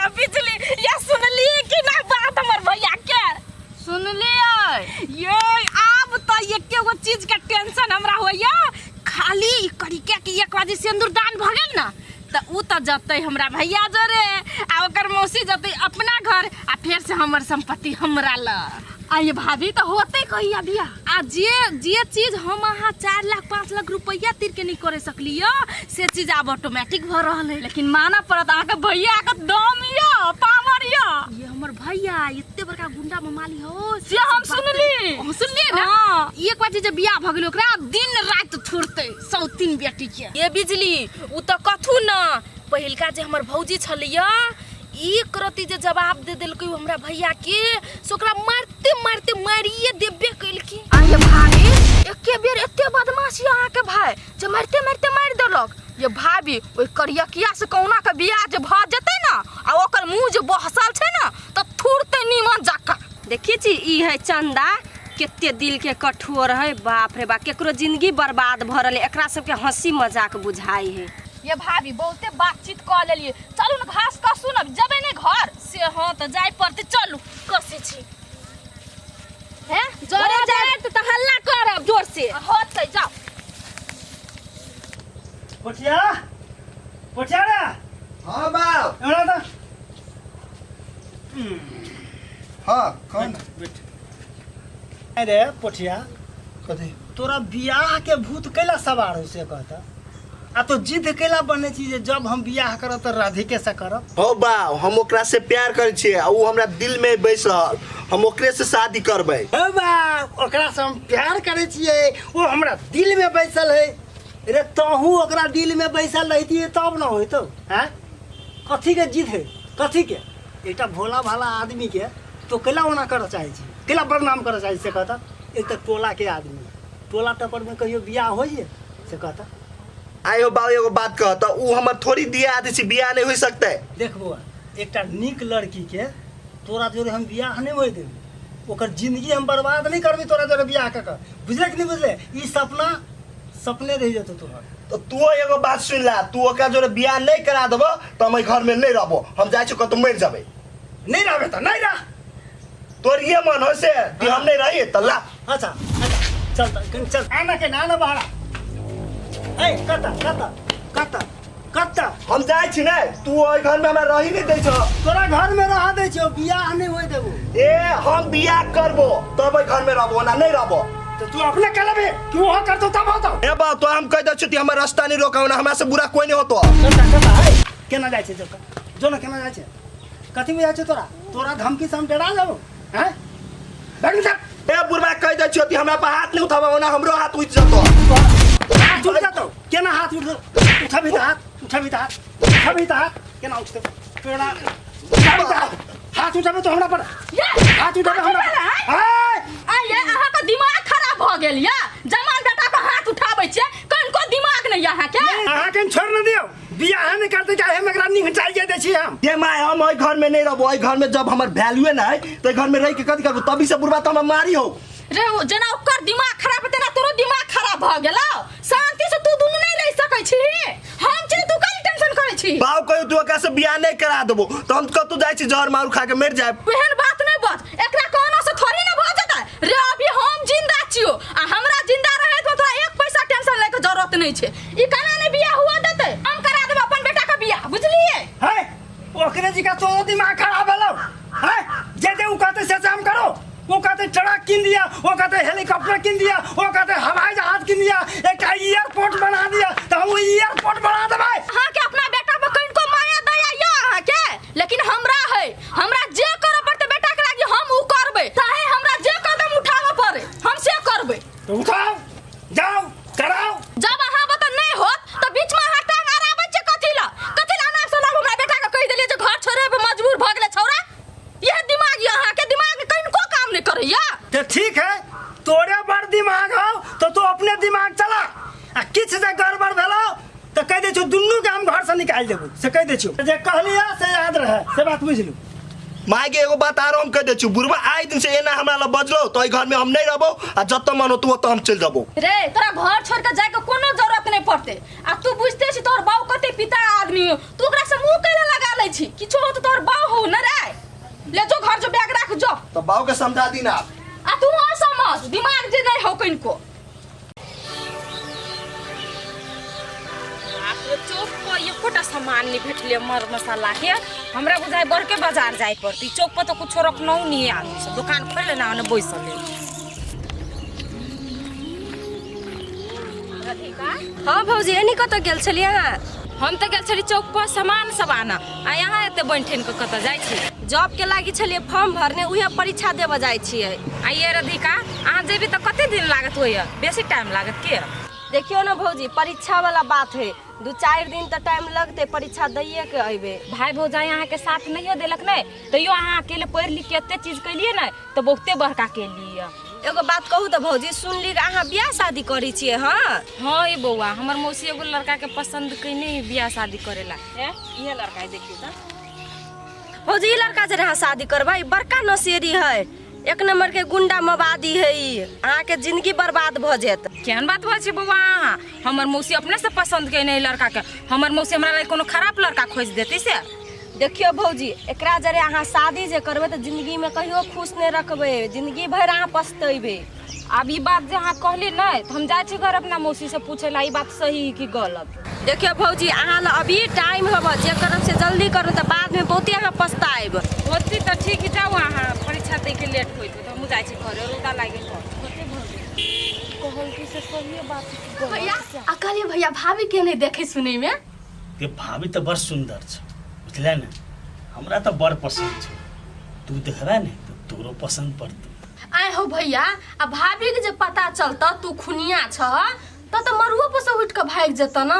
ये बिजली ये सुनली कि ना बात हमर भैया के सुनलियै ये आब त एके गो चीज के टेंशन हमरा होइया खाली ई करिके कि एक बाजी सिंदूर दान भ गेल ना त उ त जतै हमरा भैया जोरे आ ओकर मौसी जतै अपना घर आ फेर से हमर संपत्ति हमरा ल आ ये भाभी त होते कहिया बियाह आ जे जे चीज हम अहाँ 4 लाख 5 लाख रुपैया तिर के नहीं करे सकलियै से चीज आब ऑटोमेटिक भऽ रहल है। लेकिन मानऽ पड़त अहाँके भैया के दम यऽ, पावर यऽ। ये हमर भैया एते बड़का गुंडा ममाली हो। से हम सुनली। हम सुनलियै ना। हाँ। एक बार जे बियाह भऽ गेल ओकरा दिन राति थुरतै सौ तीन बेटी के। ये बिजली उ तऽ कथू न पहिलका जे हमर भौजी छलैया एक रति जे जवाब दे देलकै उ हमरा भैया के से ओकरा मारते मारते मारिए देबे केलकै। आ ये भाभी एके बेर एते बदमाश यऽ अहाँके भाई जे मारिते मारिते मारि देलक। ये भाभी ओहि करियकिया से कहुना के बियाह जे भऽ जेतै ने आ ओकर मुँह जे बहसल छै ने तऽ थुरतै नीमन जकाँ। देखी छी ई है चंदा केते दिल के कठोर है, बाप रे बाप केकरो जिंदगी बर्बाद भ रहल है, एकरा सबके हंसी मजाक बुझाई है। ये भाभी बहुते बातचीत कऽ लेलियै, चलू ने घास कसू ने, जेबै ने घर। से हाँ तऽ जाय पड़तै, चलू कसै छी। हैं जोरे जाय तऽ हल्ला करब जोर से। होतै जाउ। पोठिया पोठिया रे। हाँ बाप। एना तऽ। हाँ कौन? बैठ। अरे पोठिया। कथी? तोरा बियाह के भूत कैला सवार हो से कहता आ तो जिद कैला बने छी जे जब हम बियाह करब तऽ राधिके से करब। हो बाप, हम ओकरा से प्यार करै छियै आ उ हमरा दिल में बैस रहल, हम ओकरे से शादी करबै। हो बाप, ओकरा से हम प्यार करै छियै, ओ हमरा दिल में बैसल है। रे तहू ओकरा दिल में बैसल रहितियै तब न होइतौ। हैं कथी के जिद है कथी के? एकटा भोला भाला आदमी के तो कैला ओना करऽ चाहै छी, कैला बदनाम करऽ चाहै छी से कहता। एक तऽ टोला के आदमी, टोला टपर में कहियो बियाह होइए से कहता। आयो बाबू एगो बात कह तऽ उ हमर थोड़ी दिया आदि छी, बियाह नहीं हो सकते। देख बौआ, एकटा नीक लड़की के तोरा जोरे हम बियाह नहीं होय देबै, ओकर जिंदगी हम बर्बाद नहीं करबै तोरा जोरे बियाह कऽ कऽ, बुझले कि नहीं बुझले? ई सपना सपने रहि जेतौ तोहर। तो तू एगो बात सुन ला, तू ओकरा जोरे बियाह नहीं करा देबो तो हम एहि घर में नहीं रहबो, हम जाइ छी कतौ मरि जेबै। नहीं रहबे तऽ नहीं रह। तोर ये मन हो से कि हम नहीं रही तऽ ला। अच्छा अच्छा चल तऽ कनि चल, आना के ना आना बहरा। ए कतऽ कतऽ कतऽ कतऽ? हम जाइ छी नै, तू ओहि घर में हमरा रही नहीं दै छौ। तोरा घर में रह दै छियौ, बियाह नहीं होय देबो। ए हम बियाह करबो तब ओहि घर में रहबो, ना नहीं रहबो। तो तू अपने कह लेबे कि वहाँ करतो तब होतो। ए बा तो हम कह दै छियौ कि हमर रास्ता नहीं रोकौ ना, हमरा से बुरा कोई नहीं होतो। कतऽ कतऽ? ए केना जाइ छै? जो जो ना केना जाइ छै? कथी बुझाइ छौ तोरा? तोरा धमकी से हम डरा जाबो? हैं बैठ जा। ए बुढ़बा कह दै छियौ कि हमरा पर हाथ नहीं उठाबो ना, हमरो हाथ उठि जतो। हाथ उठि जतो? केना हाथ उठ? उठबी तऽ हाथ, उठबी तऽ हाथ, उठबी तऽ हाथ, केना उठतौ तोरा? उठबी तऽ हाथ, हाथ उठबे तो हमरा पर, हाथ उठबे हमरा पर। ए आ ये अहाँके दिमाग खराब भऽ गेल या जवान बेटा पर हाथ उठाबै छियै, कनिको दिमाग नहि यऽ अहाँके। अहाँके छोड़ न दियौ, बियाह नहि करतै चाहे हम एकरा नीक चाहिए दै छी हम। ये my हम एहि घर में नहीं रहबो, एहि घर में जब हमर वैल्यूए नहीं तो एहि घर में रह के कथी करबो? तभी से बुढ़बा तो हमरा मारी हो। रे ओ जेना ओकर दिमाग खराब तेना तोरो दिमाग खराब भऽ गेलौ। शांति से तू दुनू नहीं रह सकै छी, हम छी तू काहे टेंशन करै छी? बाप कहियो तू एकरा से बियाह नहीं करा देबो तो हम कतौ जाइ छी जहर मारू खा के मरि जायब। एहन बात नहीं बज, एकरा कहना से थोड़ी ना भऽ जेतै। रे अभी हम जिंदा छियो आ हमरा जिंदा रहैत में तोरा एक पैसा टेंशन लै के जरूरत नहीं छै। ई केना नहीं बियाह हुआ देतै? हम करा देबै अपन बेटा के बियाह, बुझलियै? है ओकरे जी का तोरो दिमाग खराब भेलौ। है जे जे उ कहतै से से हम करो। वो कहते ट्रक किन दिया, वो कहते हेलीकॉप्टर किन दिया, वो कहते हवाई जहाज किन दिया, एक एयरपोर्ट बना दिया, तो हम एयरपोर्ट बना देबै। अहाँ के अपना बेटा पर कनिको माया दया या अहाँ के, लेकिन हमरा है, हमरा जे करऽ पड़तै बेटा के लागी हम उ करबै, चाहे हमरा जे कदम उठाबऽ पड़े हम से करबै। तो उठाओ, जाओ, कराओ। जब अहाँ बता नहीं होत तो बीच में अहाँ टांग अड़ाबै छियै कथी ला? कथी ला अनाप शनाप हमरा बेटा के कहि देलियै जे घर छोड़े पर मजबूर भऽ गेलै छौड़ा? यह दिमाग यह अहाँ के दिमाग कनिको काम नहीं करैया। तो ठीक है, तोरे बड़ दिमाग हो तो तू अपने दिमाग चला, आ किछ जे गड़बड़ भेलो तो कह दै छियौ दुनू के हम घर से निकालि देबो, से कह दै छियौ। जे कहलियै से याद रहे, से बात बुझलू। माय के एगो बात आरो हम कह दै छी, बुढ़वा आइ दिन से एना हमरा लग बजलो तो एहि घर में हम नहीं रहबो आ जतऽ मन होतौ ओतऽ हम चलि जेबो। रे तोरा घर छोड़ के जाय के कोनो जरूरत नहीं पड़ते। आ तू बुझते छी तोहर बाऊ कते पिता आदमी हो, तू ओकरा से मुंह कैला लगा लै छी? किछो हो तो तोहर बाऊ हो न रे। ले जो घर जो बैग राख जो। तो बाऊ के समझा दी ना। आ तू असमझ दिमाग जे नहीं हो कनको। बाप रे, चौक पर एकोटा सामान नहीं भेटले मर मसाला के। हमरा बुझाइ बड़के बाजार जाय पड़ती। चौक पर तो कुछो रखनौ नहीं है, आदमी सब दुकान खोल लेना ने बैसल है। हाँ भौजी, एनी कतऽ गेल छलियै अहाँ? हम तऽ गेल छली चौक पर सामान सब आना, आ यहाँ एते बनि ठनि कऽ कतऽ जाइ छी? जॉब के लागी छलियै फॉर्म भरने, उहे परीक्षा देबऽ जाइ छियै। आ ये राधिका, अहाँ जेबी तऽ कते दिन लागत? होइए बेसी टाइम लागत के? देखियौ ने भौजी, परीक्षा वाला बात है, 2-4 दिन तऽ टाइम लगतै, परीक्षा दैये के अयबै। भाई भौजाई अहाँके साथ नहियो देलक ने, तैयो अहाँ अकेले पढ़ि लिख के एते चीज केलियै ने तऽ बहुते बड़का केलियै। एगो बात कहू तऽ भौजी, सुनली अहाँ बियाह शादी करै छियै? हाँ हाँ ये बौआ, हमर मौसी एगो लड़का के पसंद कयने है बियाह शादी करेला। इहे लड़का है, देखियौ तऽ। भौजी, ई लड़का जे अहाँ शादी करबै, ई बड़का नशेरी है, एक नंबर के गुंडा मवादी है, ई अहाँके जिंदगी बर्बाद भऽ जायत। केहन बात भऽ छै बौआ अहाँ? हमर मौसी अपने से पसंद कयने है लड़का के। हमर मौसी हमरा लागि कोनो खराब लड़का खोजि देतै से? देखियौ भौजी, एकरा जरे अहाँ शादी जे करबै तऽ जिंदगी में कहियो खुश नहि रखबै, जिंदगी भरि अहाँ पछतेबै। आब ई बात जे अहाँ कहली नहि, तऽ हम जाइ छी घर अपना मौसी से पूछै ला, ई बात सही है कि गलत। देखियौ भौजी, अहाँ लग अभी टाइम हब, जे करब से जल्दी करू, तऽ बाद में बहुते अहाँ पछताएब। होती तऽ ठीक, जाउ अहाँ परीक्षा दै के लेट होइत, तऽ हमहूँ जाइ छी घरे, रौदा लागि गेल। भैया, आ कहलियै भैया, भाभी के नहीं देखे सुनै में? के भाभी तऽ बड़ सुन्दर छै, बुझले ने? हमरा तऽ बड़ पसन्द छै। तू देखबे ने तऽ तोरो पसन्द पड़तौ। आय हो भैया, आ भाभी के जे पता चलता तू खुनिया छ त मरुओ पर से उठ के भागि जेतौ ना।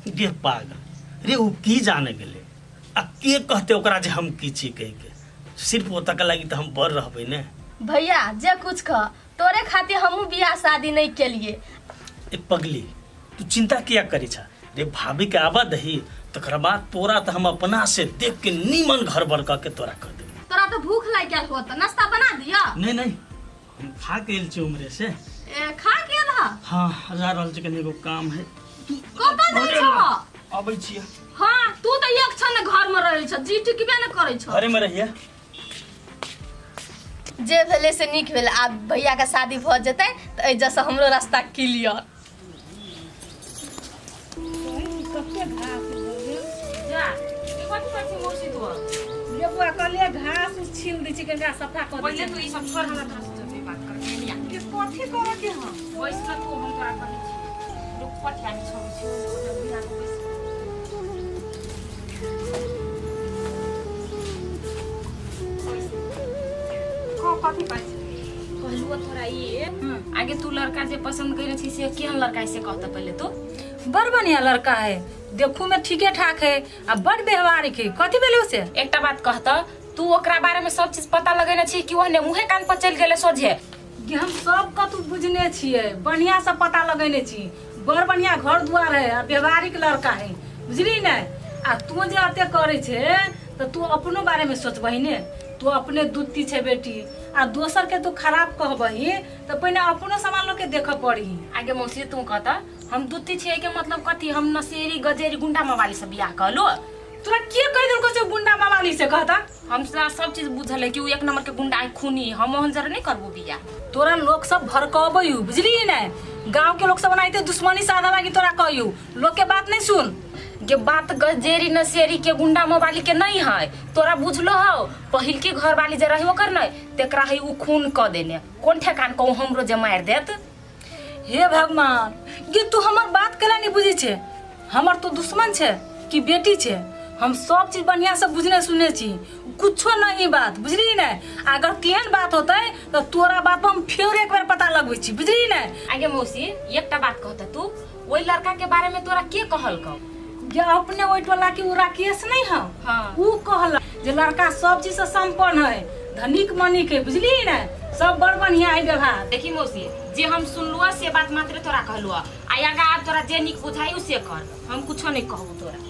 गे पागल रे, उ की जाने गेलै आ के कहते ओकरा जे हम की छी कहि के? सिर्फ ओतऽ के लागि तऽ हम बड़ रहबै ने। भैया, जे कुछ कह, तोरे खातिर हमहूँ बियाह शादी नहीं केलिए। ए पगली, तू चिंता किया करी छा रे? भाभी के आबा दही, तकर बाद तोरा तऽ हम अपना से देख के नीमन घर बर कऽ के तोरा कर देबो। तोरा तऽ भूख लागि गेल होत, नाश्ता बना दिअ? नहीं नहीं, हम खा के आयल छी उमरे से। ए, खा के आयल ह? हाँ, जा रहल छी, कनी एगो काम है। कतऽ जाइ छह? अबै छियै। हाँ, तू तऽ एक क्षण घर में रहै छ, जी टिकबे ने करै छ। घरे में रहिए। जे भेलै से नीक भेलै। आब भैया के शादी भऽ जेतै तऽ एहि जैसे हमरो रास्ता क्लियर। जा, ई कथी करै छी मौसी तू? ये बुआ, कहलिए घास उस छील दै छी, कनिका सफा कऽ दै पहिले छी। तू ई सब छोड़, हमरा तोरा से जरूरी बात कर के लिया। के कथी करऽ के हम? बैस कऽ तू, हम तोरा कहै छी। रुक, पठिया छौ छी, जल्दी आगू बैस। कथी कहै छी? कहलुआ तोरा ई आगे तू लड़का जे पसंद कइने छी से केहन लड़का है से कहत पहिले तू। बड़ बढ़िया लड़का है, देखू में ठीके ठाक है आ बड़ व्यवहारिक है। कथी भेलै से? एकटा बात कहत, तू ओकरा बारे में सब चीज पता लगेने छी कि ओहने मुहे कान पर चलि गेलै सोझे? कि हम सब कतु बुझने छियै, बढ़िया से पता लगेने छी। बड़ बढ़िया घर दुआर है आ व्यवहारिक लड़का है, बुझली ने? आ तू जे एते करै छै तऽ तू अपनो बारे में सोचबही ने। तू अपने दूती छै बेटी, आ दोसर के तू खराब कहबही तऽ पहिने अपनो सामान लोग के देखऽ पड़ी। आगे मौसी, तू कहत हम दूती छियै के मतलब कथी? हम नशेरी गजेरी गुंडा मवाली से बियाह कहलु? तोरा के कहि देलको छै गुंडा मवाली से? कहता हम सब चीज बुझल है कि उ एक नंबर के गुंडा है, खूनी। हम ओहन जरा नहीं करबो बियाह। तोरा लोग सब भड़कबै, बुझली ने? गांव के लोग सब एनाहिते दुश्मनी साधा लागी तोरा कहियो। लोग के बात नहीं सुन। के बात गजेरी नशेरी के गुंडा मवाली के नहीं है, तोरा बुझलो हो? पहिल के घर वाली जे रही ओकर नहीं, तेकरा है उ खून क देने। कोन ठेकान कहूँ हमरो जे मार देत। हे भगवान, ये तू हमर बात केला नहीं बुझै छे? हमर तू दुश्मन छे कि बेटी छे? हम सब चीज बढ़िया से बुझने सुनने छी, कुछो नहीं बात, बुझली ने? अगर केहन बात होतै तऽ तोरा बात पर हम फेर एक बार पता लगबै छी, बुझली ने? आगे मौसी, एकटा बात कहता, तू ओहि लड़का के बारे में तोरा के कहलकौ? जे अपने ओहि टोला के उ राकेश नहीं है? हाँ। उ कहला जे लड़का सब चीज से संपन्न है, धनिक मनिक है, बुझली ने? सब बड़ बढ़िया है व्यवहार। देखी मौसी, जे हम सुनलुआ से बात मात्र तोरा कहलुआ, आ आगा आब तोरा जे नीक बुझाई उ से कर, हम कुछो नहीं कहबू तोरा।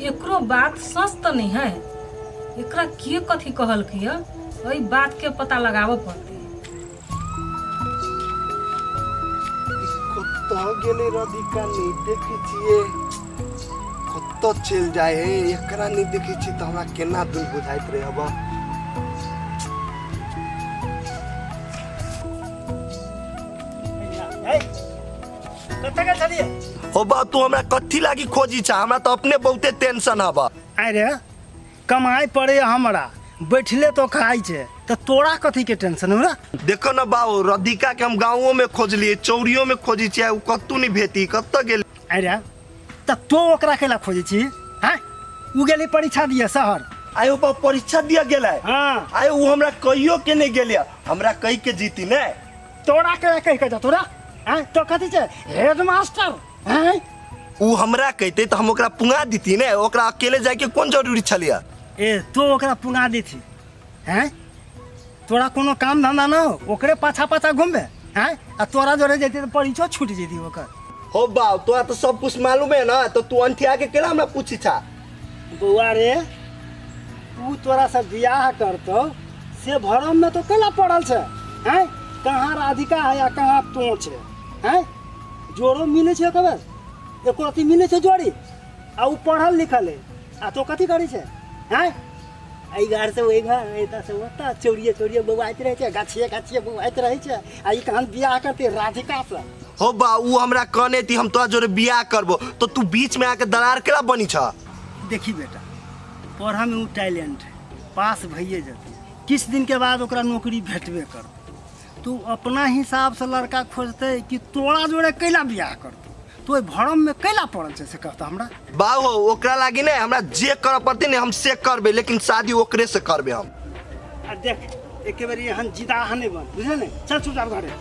एकरो बात सच तो नहीं है। एकरा के कथी कहलकै यऽ एहि बातके पता लगाबऽ पड़तै। कतऽ गेलै राधिका? नहि देखै छियै, कतऽ चलि जाइ है? एकरा नहि देखै छियै तऽ हमरा केना दुन बुझाइत रहै। अब कतऽ गेल छलियै? हो बा, तू हमरा कथी लागी खोजी छा? हमरा तऽ अपने बहुते टेंशन हबा। अरे कमाइ पड़े हमरा, बैठले तो खाइ छै, तऽ तोरा कथी के टेंशन हमरा? देखो न बाबू, राधिका के हम गाँवो में खोजलियै, चौरियो में खोजी छियै, उ कतौ नहि भेटी। कतऽ गेल? अरे तऽ तो ओकरा केला खोजै छी? हैं, उ गेली परीक्षा दिए शहर। आयो बा, परीक्षा दिया गेलै? हाँ। आयो, उ हमरा कहियो के नहीं गेलियै, हमरा कहि के जीती ने। तोरा के कहि के जा तोरा? हैं, तो कथी छै, हेड मास्टर? हैं, उ हमरा कहते तऽ हम ओकरा पुंगा देती ने। ओकरा अकेले जाय के कोन जरूरी छलियै? ए, तो ओकरा पुंगा देथी? हैं, तोरा कोनो काम धंधा न हो, ओकरे पाछा पाछा घूमबे? हैं, आ तोरा जोरे जैती तऽ परीक्षो छूट जैती ओकर। हो बाव, तोरा तऽ सब कुछ मालूम है ना, तो तू अंठिया के केला हमरा पूछी छा? बौआ रे, उ तोरा से बियाह करतौ से भरम में तो केला पड़ल छै? हैं, कहाँ राधिका है या कहाँ तो छै? हैं, जोड़ो मिलै छै ओकर? एको रत्ती मिलै छै जोड़ी? आ उ पढ़ल लिखल है, आ तो कथी करै छै? हैं, एहि घर से ओहि घर, एतऽ से ओतऽ, चोरिये चोरिये बौआइत रहै छै, गाछिये गाछिये बौआइत रहै छै, आ ई कहाँ बियाह करतै राधिका से? हो बा, उ हमरा कहने थी हम तोरा जोरे बियाह करबो, तो तू बीच में आके दरार केला बनी छा? देखी बेटा, पढ़ऽ में उ टैलेंट है, पास भइए जेतै, किछु दिनके बाद ओकरा नौकरी भेटबे करतै। तू अपना हिसाबसँ लड़का खोजतै कि तोरा जोरे कैला बियाह करतौ? तू ओहि भरममे कैला पड़ल छै से कहता हमरा। बाबू, ओकरा लागी ने हमरा जे करऽ पड़तै ने हम से करबै, लेकिन शादी ओकरे से करबै हम। आ देख, एके बेर एहन जिदाह नहि बन, बुझले ने? चल चुपचाप घरे,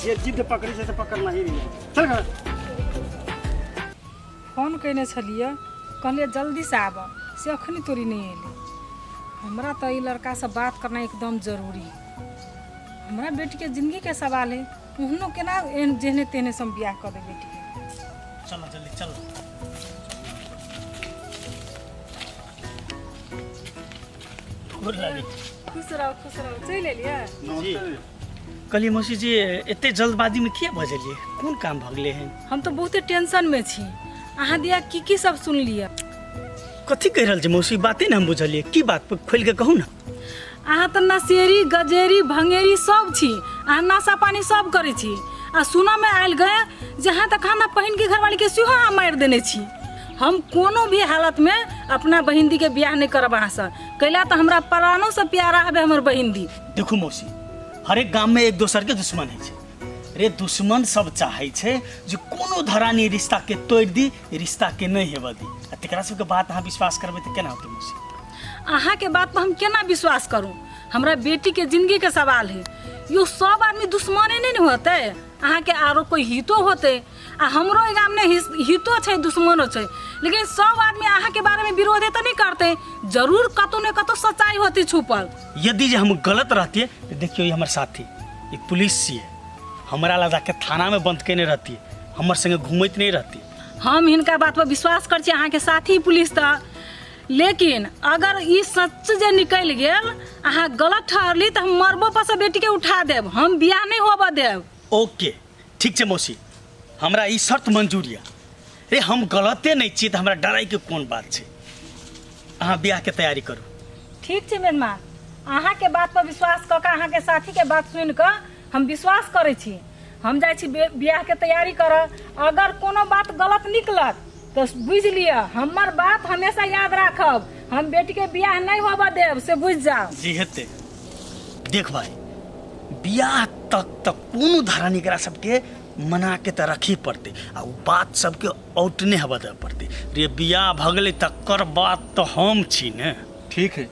जे जिद पकड़ै छै से पकड़ना ही नहीं। चल घर। फोन कयने छलियै, कहलियै जल्दीसँ आबऽ, से अखनी तोरी नहि एलै। हमरा तऽ ई लड़कासँ बात करनाइ एकदम जरूरी है। हमरा बेटीके जिंदगीके सवाल है। ओहनो केना एहन जेहने तेहने से हम बियाह कऽ देब बेटीके? चलो जल्दी चलो। गोर लागै। खुश रहो, खुश रहो। चलि एलियै? जी। कहलियै मौसी जी, एते जल्दबाजीमे किया बजलियै? कोन काम भऽ गेलै हन? हम तऽ बहुते टेंशनमे छी। अहाँ दिया की की सब सुनलियै? कथी कहि रहल छी मौसी? बाते ने हम बुझलियै। की बात, खोलि कऽ कहू ने। अहाँ तऽ नशेरी, गजेरी, भंगेरी सब छी। अहाँ नशा पानी सब करै छी, आ सुनऽमे आयल गए जे अहाँ तऽ खाना बहिनके घरवालीके सेहो अहाँ मारि देने छी। हम कोनो भी हालतमे अपना बहिन दी के बियाह नहि करब अहाँसँ। कैला तऽ हमरा प्राणोसँ प्यारा हबे हमर बहिन दी। देखू मौसी, हरेक गाममे एक दोसरके दुश्मन होइ छै रे। दुश्मन सब चाहै छै जे कोनो धरानी रिश्ताके तोड़ि दी, रिश्ताके नहि हेबऽ दी, आ तकरा सबके बात अहाँ विश्वास करबै तऽ केना होतै मौसी? अहाँके बात पर हम केना विश्वास करूँ? हमरा बेटीके जिंदगीके सवाल है यो। सब आदमी दुश्मने नहि ने होतै, अहाँके आरो कोई हितो होतै, आ हमरो एहि गाममे हितो छै, दुश्मनो छै, लेकिन सब आदमी अहाँके बारेमे विरोधे तऽ नहि करतै। जरूर कतौ ने कतौ सच्चाई होतै छुपल। यदि जे हम गलत रहतियै तऽ देखियौ, ई हमर साथी, ई पुलिस छियै, हमरा लग जाके थानामे बंद केने रहतियै, हमर संगे घूमैत नहि रहतियै। हम हिनका बात पर विश्वास करै छी, अहाँके साथी पुलिस तऽ, लेकिन अगर ई सच जे निकलि गेल, अहाँ गलत ठहरली, तऽ हम मरबो पर से बेटीके उठा देब, हम बियाह नहि होबऽ देब। ओके, ठीक छै मौसी, हमरा ई शर्त मंजूर यऽ। रे, हम गलते नहि छियै तऽ हमरा डराइके कोन बात छै? अहाँ बियाहके तैयारी करू। ठीक छै मेनमा, अहाँके बात पर विश्वास कऽ कऽ, अहाँके साथीके बात सुनि कऽ हम विश्वास करै छी। हम जाइ छी बियाहके तैयारी करऽ। अगर कोनो बात गलत निकलत तऽ बुझि लिअ, हमर बात हमेशा याद राखब, हम बेटीके बियाह नहि होबऽ देब, से बुझि जाउ। जी हेतै। देख भाई, बियाह तक तऽ कोनो धरानी एकरा सबके मना के तऽ रखही पड़तै, आ ओ बात सबके औट नहि हेबऽ देबऽ पड़तै। रे, बियाह भऽ गेलै तकर बाद तऽ हम छी ने। ठीक है,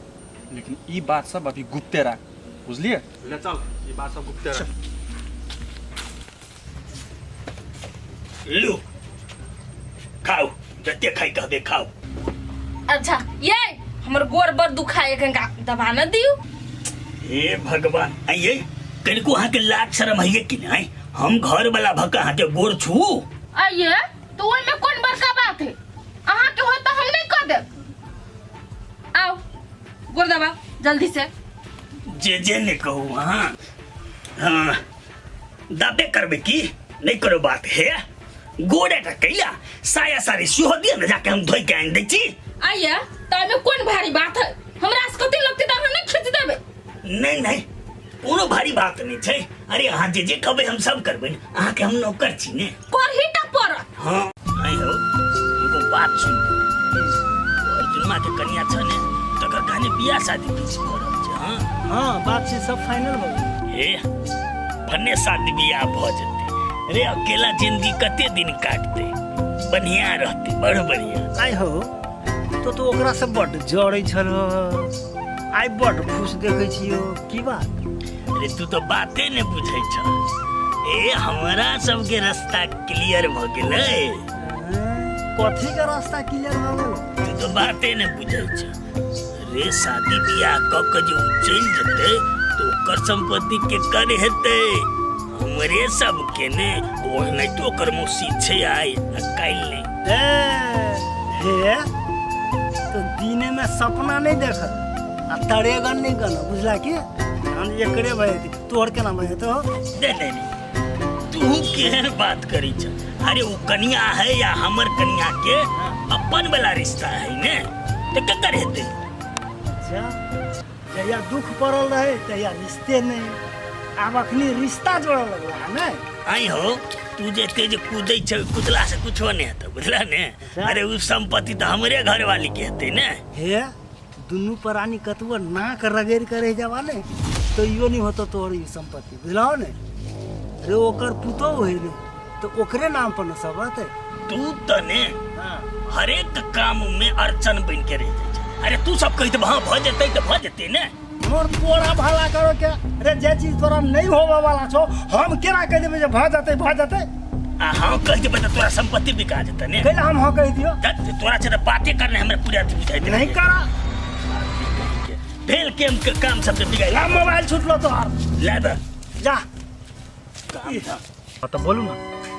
लेकिन ई बात सब अभी गुप्ते राख, बुझलिए? ले चल, ई बात सब गुप्ते राख। लू, खाउ, जते खाइ कहबे खाउ। अच्छा ये, हमर गोर बड़ दुखाए, कनिका दबा न दियौ। हे भगवान! आइए, कनिको अहाँके लाज शरम हइए कि नहि? हम घर वाला भऽ कऽ अहाँके गोर छू? आइए, तो ओहिमे कोन बड़का बात है? अहाँके होत तऽ हम नहि कऽ देब? आउ, गोर दबाओ जल्दी से। जे जे ने कहू। हाँ हाँ, दाबे करबे की नहीं करो बात हे गोड़े टा कैला साया सारी सेहो दिअ ने, जाके हम धोइ के आनि दै छी। आइया तामे कोन भारी बात है, हमरा से कते लगते त अहाँ नहीं खींच देबे। नहीं नहीं, कोनो भारी बात नहीं छै। अरे अहाँ जे जे कहबै हम सब करबै ने, अहाँके हम नौकर छी ने। करही टा पड़त। हाँ नहीं हो, एगो बात सुन, अर्जुनमा के कनिया छ ने तकर कहानी बियाह शादी फिक्स भऽ रहल छै। हाँ हाँ, बात छै सब फाइनल भऽ गेल। हे भन्ने शादी बियाह भऽ जेतै रे, अकेला जिंदगी कते दिन काटते, बढ़िया रहते, बड़ बढ़िया। आइ हो तो तो ओकरा से बड्ड जड़ै छल, आइ बड्ड खुश देखै छियौ, की बात? अरे तू तो बाते ने बुझै छ। ए हमरा सबके रास्ता क्लियर भ गेलै। कथी के रास्ता क्लियर भऽ गेल? तू तो बाते ने बुझै छ रे। शादी बियाह क के जे उ चलि जेतै तो ओकर संपत्ति के कर हेतै? हमरे सबके ने। ओनाहितो ओकर मौसी छै आइ आ काल्हि नहि। ए हे तो दिने में सपना नहीं देख आ तरेगन नहीं गन, बुझला कि हम एकरे भए जेतै, तोहर केना भए जेतौ? नहीं नहीं नहीं, तू केहन बात करी छ। अरे वो कनिया है या हमर कनिया के अपन वाला रिश्ता है ने, तो ककर हेतै? अच्छा, जहिया दुख पड़ल रहे तहिया रिश्ते नहीं, आब अखनी रिश्ता जोड़ऽ लगला है ने। आई हो, तू जे तेज कूदै छ, कूदला से कुछो नहीं हेतौ, बुझला ने। अरे उ संपत्ति तो हमरे घर वाली के हेतै ने। हे दुनू प्राणी कतबो नाक रगड़ि के रहि जाबा ने तैयो नहीं होतो तोहर ई संपत्ति, बुझलहो ने। रे ओकर पुतोहु है ने तो ओकरे नाम पर न सब रहतै। तू त ने हरेक काम में अड़चन बन के रह जाइ छै। अरे तू सब कहि देबह हाँ भऽ जेतै तऽ भऽ जेतै ने। मोर तोरा भला करो के रे, जे चीज तोरा नहीं होवे वाला छौ हम केना कहि देबै जे भऽ जेतै भऽ जेतै? आ हाँ कहि देबै तऽ तोरा संपत्ति बिका जेतै ने। कैला हम हाँ कहि दियौ? तऽ तोरा छै तऽ बाते करने हमरा पूरा अथी बुझाइ नहीं करा भेल केम के काम सब बिगाड़। ला मोबाइल छुटलो तोहर। ला दे जा काम था। हाँ तऽ बोलू ने,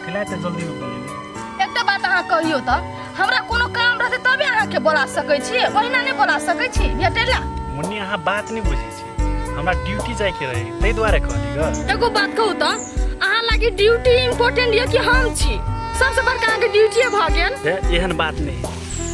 कैला एते जल्दी में बोलेली? एकटा बात अहाँ कहियौ तऽ, हमरा कोनो काम रहतै तबे अहाँके बोला सकै छी, ओहिना नहि बोला सकै छी भेटै ला। मुन्नी अहाँ बात नहि बुझै छी, हमरा ड्यूटी जाइके रहै ताहि दुआरे कहली ग। एगो बात कहू तऽ, अहाँ लागी ड्यूटी इम्पोर्टेंट यऽ कि हम छी सबसे बड़का? अहाँके ड्यूटीए भऽ गेल। हे एहन बात नहि,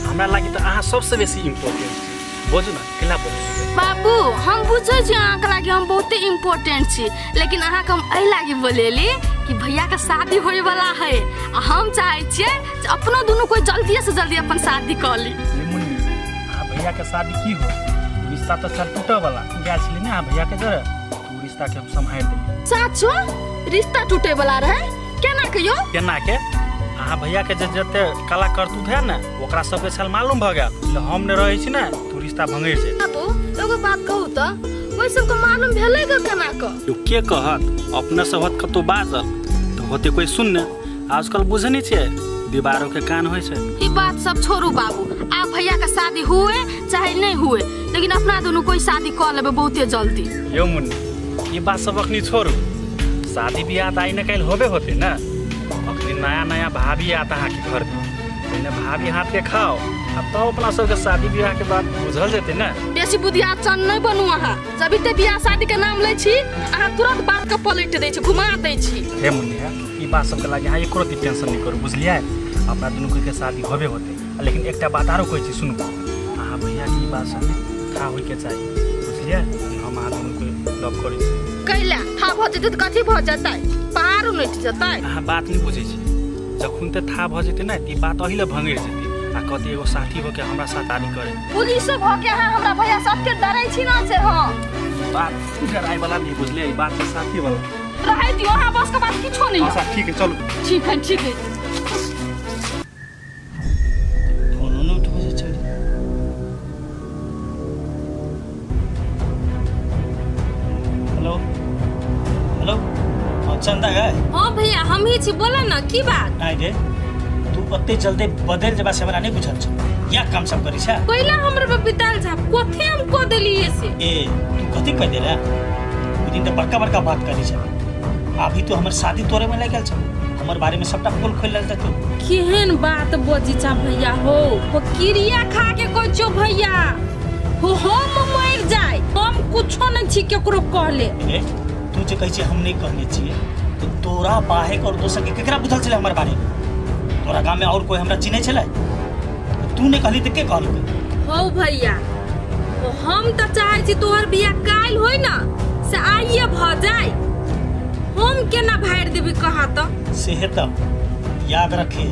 हमरा लागी तऽ अहाँ सबसँ बेसी इम्पोर्टेंट छी। बोजू ने, कैला बोलेली ग? बाबू हम बुझै छी अहाँके लागी हम बहुते इम्पोर्टेंट छी, लेकिन अहाँके हम एहि लागी बोलेली कि भैयाके शादी होइवला है आ हम चाहै छियै जे अपनो दुनू कोइ जल्दिए से जल्दी अपन शादी कऽ ली। रे मुन्नी, अहाँ भैयाके शादी की हो, रिश्ता तऽ सर टूटऽ वाला गेल छलै ने अहाँ भैयाके जरे, तऽ उ रिश्ताके हम सम्हारि देलियै। साचो रिश्ता टूटे वाला रहे? केना कहियो? केना के अहाँ भैयाके जे जते कला करतूत है ने ओकरा सबके छल मालूम भऽ गेल, ले हम ने रहै छी ने तू रिश्ता भंगरि जेतै। बाबू एगो बात कहू तऽ, ओहि सबके मालूम भेलै ग केना कऽ? यो के कहत, अपने सब कतौ बाजल तऽ होते कोई सुनने। आजकल बुझै नहि छियै दीवारों के कान होइ छै। ई बात सब छोड़ू बाबू, आब भैया के शादी हुए चाहे नहीं हुए, लेकिन अपना दुनू कोई शादी कऽ लेबै बहुते जल्दी। यौ मुन्नी, ई बात सब अखनी छोड़ू, शादी बियाह तऽ आइ ने काल्हि होबे होते ने। अखनी नया नया भाभी आत अहाँके घर में, पहिने भाभी हाथ के खाओ आ तब अपना सबके शादी बियाह के बात बुझल जेतै ने। बेसी बुधिया चन नहीं बनू अहाँ, जब इते बियाह शादी के नाम लै छी अहाँ तुरंत बात के पलटि दै छी, घुमा दै छी। हे मुन्नी हे, ई बात सबके लागे अहाँ एको रत्ती टेंशन नहीं करू, बुझलियै? अपना दुनू के शादी होबे होते। लेकिन एकटा बात आरो कहै छी सुनू, अहाँ भैया के ई बात सब था होय के चाही, बुझलियै? हम अहाँ दुनू के लव करै छी। कैला था भऽ जेतै तऽ कथी भऽ जेतै, पहाड़ उनटि जेतै? अहाँ बात नहीं बुझै छी, जखन ते था भऽ जेतै ने तऽ ई बात अही लए भंगरि जेतै आ कहतै एगो साथी होके हमरा साथ शादी करे। पुलिसो भऽ के अहाँ हमरा भैया से एते डरै छी ना से? हाँ बात डराय वाला नहीं बुझलियै, ई बात छै साथी वाला। रहै दियौ अहाँ बस के बात किछो नहीं। अच्छा ठीक है चलू। ठीक है ठीक है। फोनो नहि उठबै छै छौड़ी। हेलो हेलो, हाँ चंदा गए? हाँ भैया हम ही छी, बोला ना की बात? नहीं रे, तू ओते जल्दी बदल जबा से हमरा नहीं बुझल छौ, या काम सब करी छै। पहिला हमर पे बिताल जा कथी हम कह देलिए से? ए तू कथी कह देला? ओ दिन तऽ बड़का बड़का बात करी छै, अभी तो हमर शादी तोड़े में लागि गेल छौ, हमर बारे में सबटा पोल खोलि लेल तू। केहन बात बजी छा भैया हो, हो किरिया खा के कहै छौ भैया हो, हम मरि कुछो नहीं छी केकरो कहले। ए, तू जे कहै छी हम नहीं कहने छियै तऽ तोरा बाहेक और दोसर के केकरा बुझल छलै हमर बारे में? तोरा गाम में और कोई हमरा चिन्है छलै? तू नहीं कहली तऽ के कहलकै? हौ भैया, ओ हम तऽ चाहै छी तोहर बियाह काल्हि होय ना से आइए भऽ जाय। हम केना भाड़ि देबी कहा तऽ? सेहे तऽ याद रखे,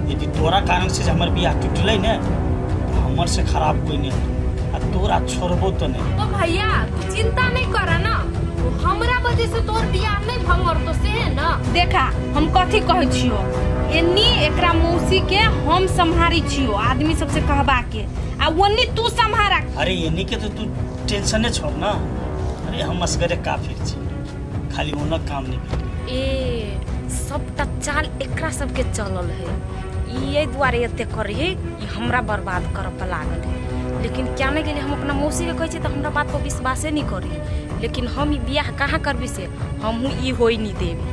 यदि तोरा कारण से जे हमर बियाह टूटलै ने तऽ हमर से खराब कोई नहीं होतो आ तोरा छोड़बो तऽ नहीं। ओ भैया तू चिंता नहीं कर ना, ओ हमरा वजह से तोर बियाह नहीं भंगरतो से है ना। देखा हम कथी कहै छियो, एन्नी एकरा मौसी के हम सम्हारी छियो आदमी सबसे कहबा के, आ ओन्नी तू सम्हारा। अरे एन्नी के तो तू टेंशने छोड़ ना, अरे हम असगरे काफिर छी, खाली ओना काम नहीं कर। ए सबटा चाल एकरा सबके चलल है, ई एहि दुआरे एते करे है, ई हमरा बर्बाद करऽ पर लागल है। लेकिन क्या नहीं गेलै, हम अपना मौसी के कहै छियै तऽ हमरा बात पर विश्वासे नहीं करी, लेकिन हम ई बियाह कहाँ करबी से हमहूँ ई होई नहीं देबी।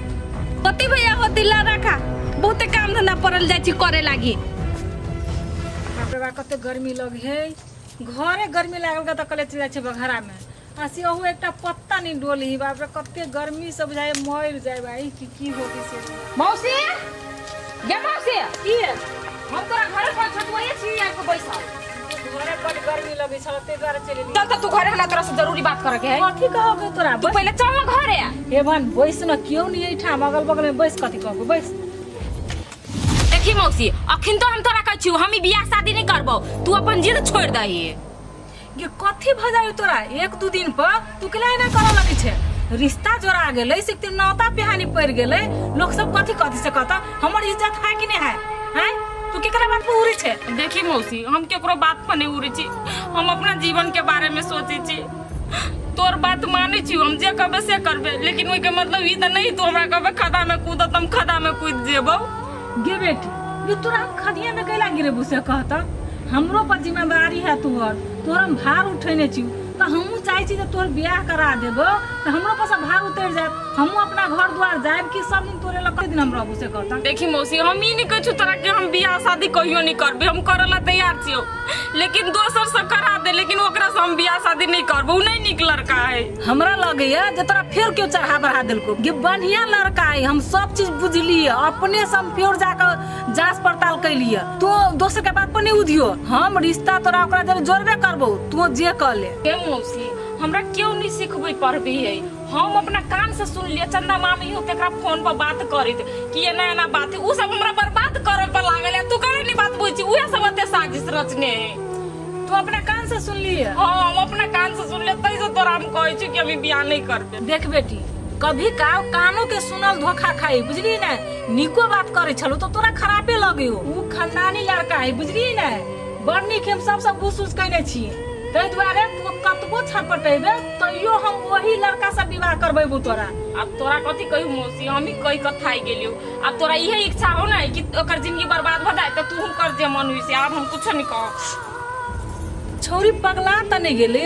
होती भैया होती, ला रखा बहुते काम धंधा पड़ल जाइ छी करे लागी। बाप रे बाप कते गर्मी लग है, घरे गर्मी लागल तऽ कहले चलि जाइ छै बघारा में, आ से अहू एकटा पत्ता नहीं डोली। बाप रे कते गर्मी से बुझाइ मरि जाय भाई कि की होती से। मौसी गे मौसी, की हम तोरा घरे पर छतुआए छी आबि के बैसल। घरे बड गर्मी लगै छल ताहि दुआरे चलि एलियै। चल तऽ तू घरे, हमरा तोरा से जरूरी बात करे के है। कथी कहबे तोरा? तू पहिले चल ना घरे। हे भन बैस न, केओ नहीं एहिठाम अगल बगल में बैस, कथी कहबो बैस। देखी मौसी अखन तो हम तोरा कहै छियौ हम ई बियाह शादी नहीं करबौ, तू अपन जिद छोड़ दही। ये कथी भऽ जाइ तोरा एक दू दिन पर तू केला एना करऽ लगै छै? रिश्ता जोड़ा गेलै से नौता पिहानी पड़ि गेलै, लोक सब कथी कथी से कहता, हमर इज्जत है कि नहीं है? हैं तू केकरा बात पर उड़ै छै? देखी मौसी हम केकरो बात पर नहीं उड़ै छी, हम अपना जीवन के बारे में सोचै छी, तोर बात मानै छी, हम जे कहबै से करबै, लेकिन ओहिके मतलब ई तऽ नहीं तू हमरा कहबै खदा में कूद तऽ हम खदा में कूद जेबौ। गे बेटी ये तोरा हम खदिया में कैला गिरेबू से कहता, हमरो पर जिम्मेदारी है तोहर, तोहर हम भार उठेने छी तऽ हमहूँ चाहै छी जे तोहर बियाह करा देबो तऽ हमरो पर से भार उतरि जायत, हमहूँ अपना घर द्वार जायब कि सब दिन तोरे लग कते दिन हम रहबू से कहता। देखी मौसी हम ई नहीं कहै छी तोरा कि हम बियाह शादी कहियो नहीं करबै, हम करऽ ला तैयार छियौ, लेकिन दोसर से करा दे, लेकिन ओकरा से हम बियाह शादी नहीं करबो, उ नहीं नीक लड़का है। हमरा लगैया जे तोरा फेर केओ चढ़ा बढ़ा देलको, गे बढ़िया लड़का है, हम सब चीज बुझलिए, अपने से हम फेर जाके जांच पड़ताल कैलिए, तू दोसर के बात पर नहीं उधियो, हम रिश्ता तोरा ओकरा जरे जोड़बे करबो, तू जे कह ले। हे मौसी हमरा केओ नहीं सिखबै पढ़बै है, हम अपना कान से सुन लिया चंदा मामी हो तेकरा फोन पर बात करैत कि एना एना बात है, उ सब हमरा बर्बाद करे पर लागल है, तू करे नहीं बात बुझी, उहे सब एते साजिश रचने है। तू अपना कान से सुन लिए? हाँ हम अपना कान से सुन लिए, तै से तोरा हम कहै छी कि हम ई बियाह नहीं करबे। देख बेटी कभी का कानो के सुनल धोखा खाई बुझली ने, निको बात करे छलो तो तोरा खराबे लगे हो, उ खानदानी लड़का है बुझली ने, बड़ नीक हम सब सब घूस उस कैने छी, ताहि दुआरे तू कतबो छटपटेबे तैयो हम वही लड़का से विवाह करबेबू तोरा। अब तोरा कथी कहियो मौसी, हम ही कहि कऽ थाकि गेलियौ, अब तोरा इहे इच्छा हो ना कि ओकर जिंदगी बर्बाद भऽ जाए तऽ तू कर जे मन हुई से, आब हम कुछो नहीं कहब। छौरी पगला तऽ नहीं गेलै,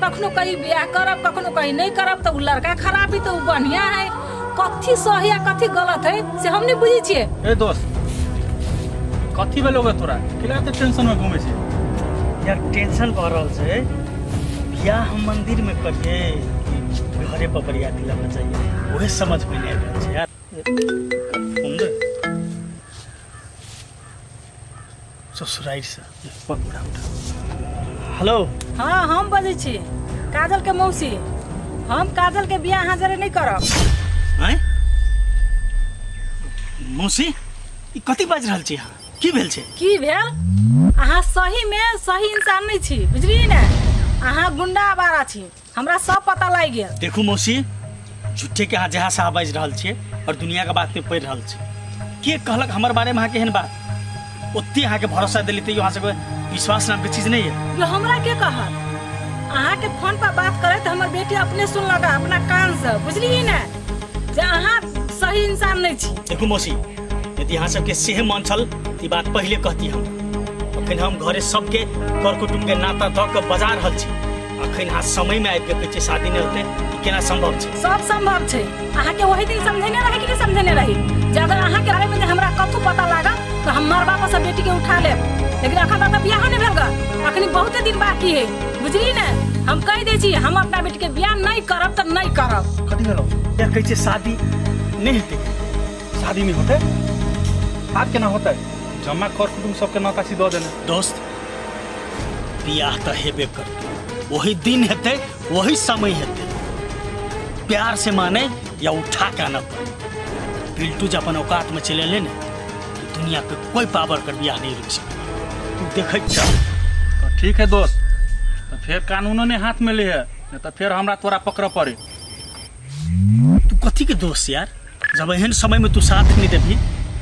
कखनो कहीं बियाह करब कखनो कहीं नहीं करब तऽ उ लड़का खराब है तऽ उ बढ़िया है, कथी सही आ कथी गलत है से हम नहीं बुझै छियै। ए दोस्त कथी भेलौ गे तोरा, केला एते टेंशन में घूमै छै? यार टेंशन भऽ रहल छै, बियाह हम मंदिर में करिए कि घरे पर बरियाती लगा चाहिए, वही समझ में नहीं आबि रहल छै यार। फोन दे ससुरारि से उठा उठा। हेलो। हाँ हम बजै छी काजल के मौसी, हम काजल के बियाह अहाँ जरे नहीं करब। आँय मौसी ई कथी बाजि रहल छी अहाँ, की भेल छै? की भेल, अहाँ सही में सही इंसान नहीं छी बुझलियै ने, अहाँ गुंडा आवारा छी, हमरा सब पता लागि गेल। देखू मौसी झूठे के अहाँ जहाँ से बाजि रहल छियै और दुनिया के बात में पढ़ि रहल छी, के कहलक हमर बारे में अहाँके एहन बात? ओते अहाँके भरोसा देली तैयो अहाँ सबके विश्वास नाम के चीज नहीं है। यो हमरा के कहत, अहाँ के फोन पर बात करैत हमर बेटी अपने सुनलक अपना कान से बुझलियै ने जे अहाँ सही इंसान नहीं छी। देखू मौसी यदि अहाँ सबके सेहे मन छल त ई बात पहिले कहती हम, अखन हम घरे सबके कर कुटुम्ब के नाता दऽ के बजा रहल छी, अखन अहाँ समय में आबि के कहै छियै शादी नहि होतै, ई केना संभव छै? सब संभव छै, अहाँ के वही दिन समझेने रही कि नहीं समझेने रही जे अगर अहाँ के बारे में जे हमरा कथू पता लागल तो हम मरबा पर से बेटी के उठा लेब। लेकिन अखन तक तऽ बियाहो नहि भेल ग, अखनी बहुते दिन बाकी है, बुझली ने? हम कहि दै छी, हम अपना बेटी के बियाह नहि करब तऽ नहि करब। कथी भेलो? या कहै छै शादी नहि हेतै। शादी नहीं होते? आब केना होते? जमा कर कुटुम सबके नौता छी दऽ देने। दोस्त, बियाह तऽ हेबे करतै, वही दिन हेतै, वही समय हेतै। प्यार से माने या उठा के आनऽ पड़े। बिल्टू जे अपन औकात में चले ले ने, दुनिया के कोई पावर कर बियाह नहीं रोक सके। तू देखै चल। तो ठीक है दोस्त, तो फिर कानूनो ने हाथ में ले है, नहीं तो फिर हमरा तोरा पकड़ पड़े। तू कथी के दोस्त यार? जब एहन समय में तू साथ नहीं देबही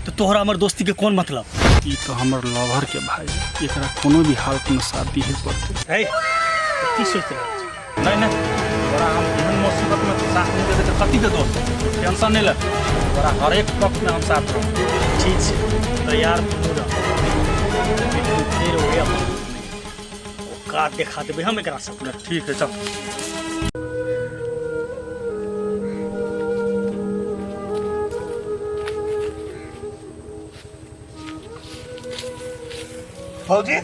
तो तोहरा हमर दोस्ती के कौन मतलब? ई तो हमर लवर के भाई, एकरा कोनो भी हालत में साथ दिहे पड़ते। है की सोच रहल छी? नहीं नहीं, तोरा हम एहन मुसीबत में साथ नहीं देते तो कथी के दोस्त? टेंशन नहीं ले, तोरा हर एक वक्त में हम साथ रहब। ठीक छै, तैयार तू रह। बिल्कुल फेर हो गया औकात देखा देबै हम एकरा सब। ठीक है, चल। भौजी,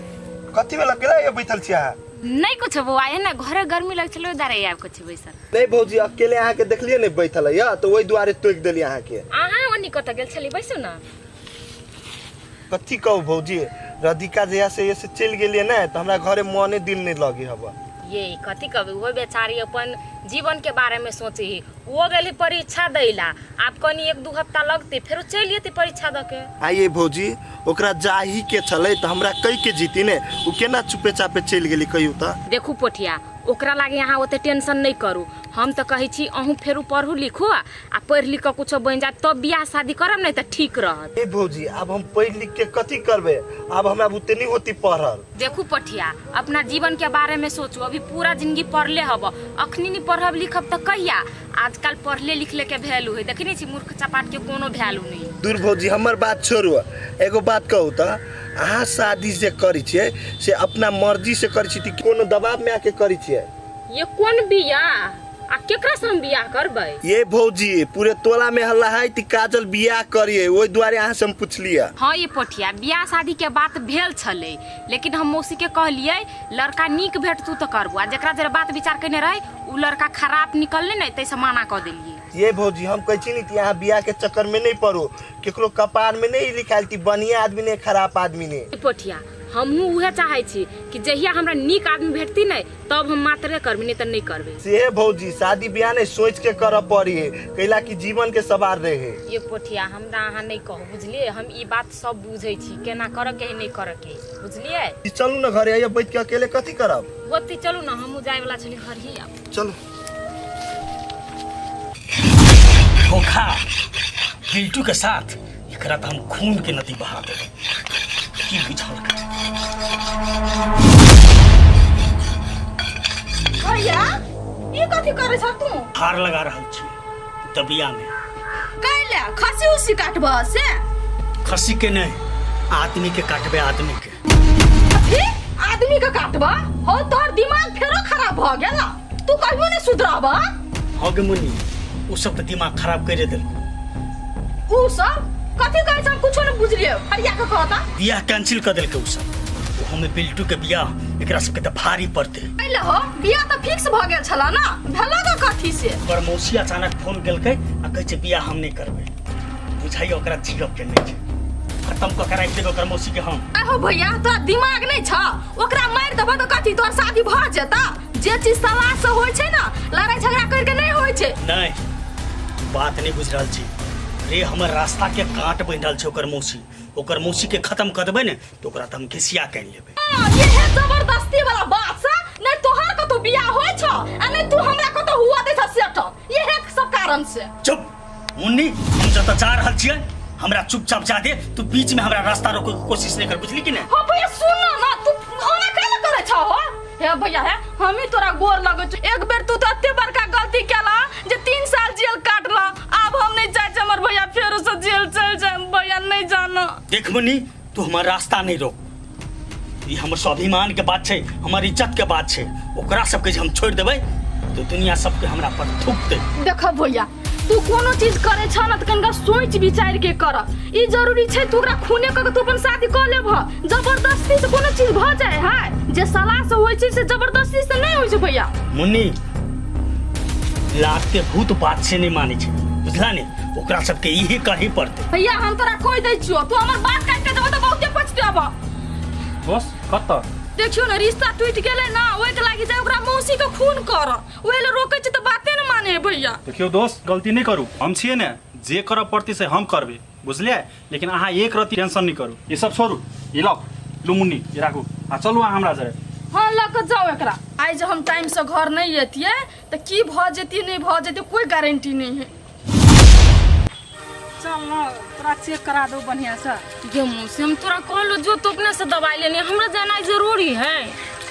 कथी में अकेला ये बैठल छी अहाँ? नहीं कुछ बौआ, एना घरे गर्मी लग छलो, दारे आब कुछ बैसल। नहीं भौजी, अकेले अहाँ के देखलिए नहीं बैठल है तो वही दुआरे टोक देली अहाँ के। अहाँ ओनी कतऽ गेल छली? बैसू ना। कथी कहू भौजी, राधिका जहिया से ये से चलि गेलिए ने तो हमरा घरे मने दिल नहीं लगे हबा। ये कथी कहबे, वो बेचारी अपन जीवन के बारे में सोचे ही वो गेली परीक्षा दैला, आब कनी एक दू हफ्ता लगते फेरो चलि एते परीक्षा दऽ के। आइए भौजी, ओकरा जाही के छलै तऽ हमरा कहि के जीती ने, उ केना चुपे चापे चलि गेली कहियौ तऽ? देखू पोठिया, ओकरा लागे अहाँ ओते टेंशन नहीं करू। हम तऽ कहै छी अहूँ फेरू पढ़ू लिखू आ पढ़ि लिख कऽ कुछो बनि जायत तब बियाह शादी करब, नहीं तऽ ठीक रहत। ए भौजी, आब हम पढ़ि लिख के कथी करबै? आब हमरा बुते नहीं होती पढ़ल। देखू पोठिया, अपना जीवन के बारे में सोचू, अभी पूरा जिंदगी पढ़ले हब, अखनी नहीं पढ़ब लिखब तऽ कहिया? आजकल पढ़ले लिखले के वैल्यू है, देखने छी मूर्ख चपाट के कोनो वैल्यू नहीं। दूर भौजी, हमर बात छोड़ू, एगो बात कहू तऽ अहाँ शादी जे करै छियै से अपना मर्जी से करै छी कि कोनो दबाव में आके करै छियै? ये कोन बियाह आ केकरा से हम बियाह करबै? ये भौजी, पूरे टोला में हल्ला है कि काजल बियाह करिए, ओहि दुआरे अहाँ से हम पुछलिए। हाँ ये पोठिया, बियाह शादी के बात भेल छलै, लेकिन हम मौसी के कहलिए लड़का नीक भेटतू तऽ करबो, आ जकरा जरा बात विचार केने रहे उ लड़का खराब निकलले ने, तैसे मना कऽ देलिए। ये भौजी, हम कहै छी ने कि अहाँ बियाह के चक्कर में नहीं पड़ो, केकरो कपार में नहीं लिखायल कि बढ़िया आदमी ने खराब आदमी ने। ये पोठिया, हमहूँ उहे चाहै छी कि जहिया हमरा नीक आदमी भेटती ने तब हम मात्रे करबै, नहीं तऽ नहीं करबै। से भौजी, शादी बियाह नहीं सोच के करऽ पड़ी है, कैला कि जीवन के सवाल रहे। ये पोठिया, हमरा अहाँ नहीं कहू, बुझलिए? हम ई बात सब बुझै छी, केना करऽ के है नहीं करऽ के है, बुझलिए? ई चलू ने घरे, आइए बैठ के अकेले कथी करब? ओती चलू ना, हमहूँ जाय वाला छली घर ही आब। चलू। धोखा बिल्टू के साथ, एकरा तऽ हम खून के नदी बहा देबै। की बुझल कर भैया, ई कथी करै छ तू? हार लगा रहल छी दबिया में। कैले खसी उसी काटबह से? खसी के नहीं, आदमी के काटबे, आदमी के। कथी आदमी के काटबह? हो तोहर दिमाग फेरो खराब भ गेल, तू कहियो नहीं सुधरबह। हो गे मुन्नी, उ सब तऽ दिमाग खराब करे देलको। उ सब कथी कहै छै? हम कुछो नहीं बुझलियै, हरिया के कहता। बियाह कैंसिल कर देलकै उ सब। ओहो में बिल्टू के बियाह एकरा सबके तऽ भारी पड़तै। कैले हो? बियाह तऽ फिक्स भ गेल छला ना, भेला के कथी से? ओकर मौसी अचानक फोन केलकै आ कहै छै बियाह हम नहीं करबै। बुझाइए ओकरा जियब के नहीं छै, खत्म कऽ के राखि देबै ओकर मौसी के हम। आहो भैया, तोरा दिमाग नहीं छ? ओकरा मारि देबह तऽ कथी तोहर शादी भ जेता? जे चीज सलाह से होइ छै ना, लड़ाई झगड़ा करके नहीं होइ छै। नहीं, बात नहीं बुझ रहल छी रे, हमर रास्ता के काट बनि रहल छै ओकर मौसी। ओकर मौसी के खत्म कऽ देबै ने तऽ ओकरा तऽ हम घिसिया के आनि लेबै। हाँ, इहे जबरदस्ती वाला बात से नहीं तोहर कतौ बियाह होइ छ आ नहीं तू हमरा कतौ हुआ दै छ सेटअप, इहे सब कारण से। चुप मुन्नी, हम जतऽ जा रहल छियै हमरा चुपचाप जा दे, तू बीच में हमरा रास्ता रोके के कोशिश नहीं कर, बुझली कि नहीं? हाँ भैया सुन ना, ना तू ओना काहे करै छ हो? हे भैया हे, हम ही तोरा गोर लगै छौ, एक बेर तू तऽ एते बड़का गलती केला जे 3 साल जेल काटला, आब हम नहीं चाहै छी हमर भैया फेरो से जेल चलि जाय, भैया नहीं जाना। देख मुन्नी, तू हमर रास्ता नहीं रोक, ई हमर स्वाभिमान के बात छै, हमर इज्जत के बात छै। ओकरा सबके जे हम छोड़ि देबै तो दुनिया सबके हमरा पर थूक दे। देखो भैया, तू कोनो चीज करे छ न त कनिका सोच विचार के कर। ई जरूरी छै तू ओकरा खूने क के तू अपन शादी क लेब? जबरदस्ती से कोनो चीज भ जाए है? जे सलाह से होय छै से जबरदस्ती से नहीं होय छै भैया। मुन्नी, लागते भूत बात से नहीं माने छै, बुझला ने? ओकरा सबके इहे कही पड़ते। भैया हम तोरा कह दै छियो, तू हमर बात काट के देबो त बहुते पछतेब। दोस्त कत देखियो न रिश्ता टूट गेलै ना, ओहि के लागि जाय ओकरा मौसी के खून कर, ओहि ले रोकै छी त बाते न माने है भैया। देखियौ दोस्त, गलती नहीं करू, हम छियै ने, जे करऽ पड़तै से हम करबै, बुझलियै? लेकिन अहाँ एक रत्ती टेंशन नहीं करू, ई सब छोड़ू, ई लौ लू मुन्नी, ई राखू आ चलू अहाँ हमरा जरे। हाँ लऽ के जाओ एकरा। आइ जे हम टाइम से घर नहीं एतियै त की भऽ जेतियै नहीं भऽ जेतियै कोई गारंटी नहीं है। चल न तोरा चेक करा दो बढ़िया से। गे मौसी, हम तोरा कहलो जो तू अपने से दवाई लेने, हमरा जाना जरूरी है।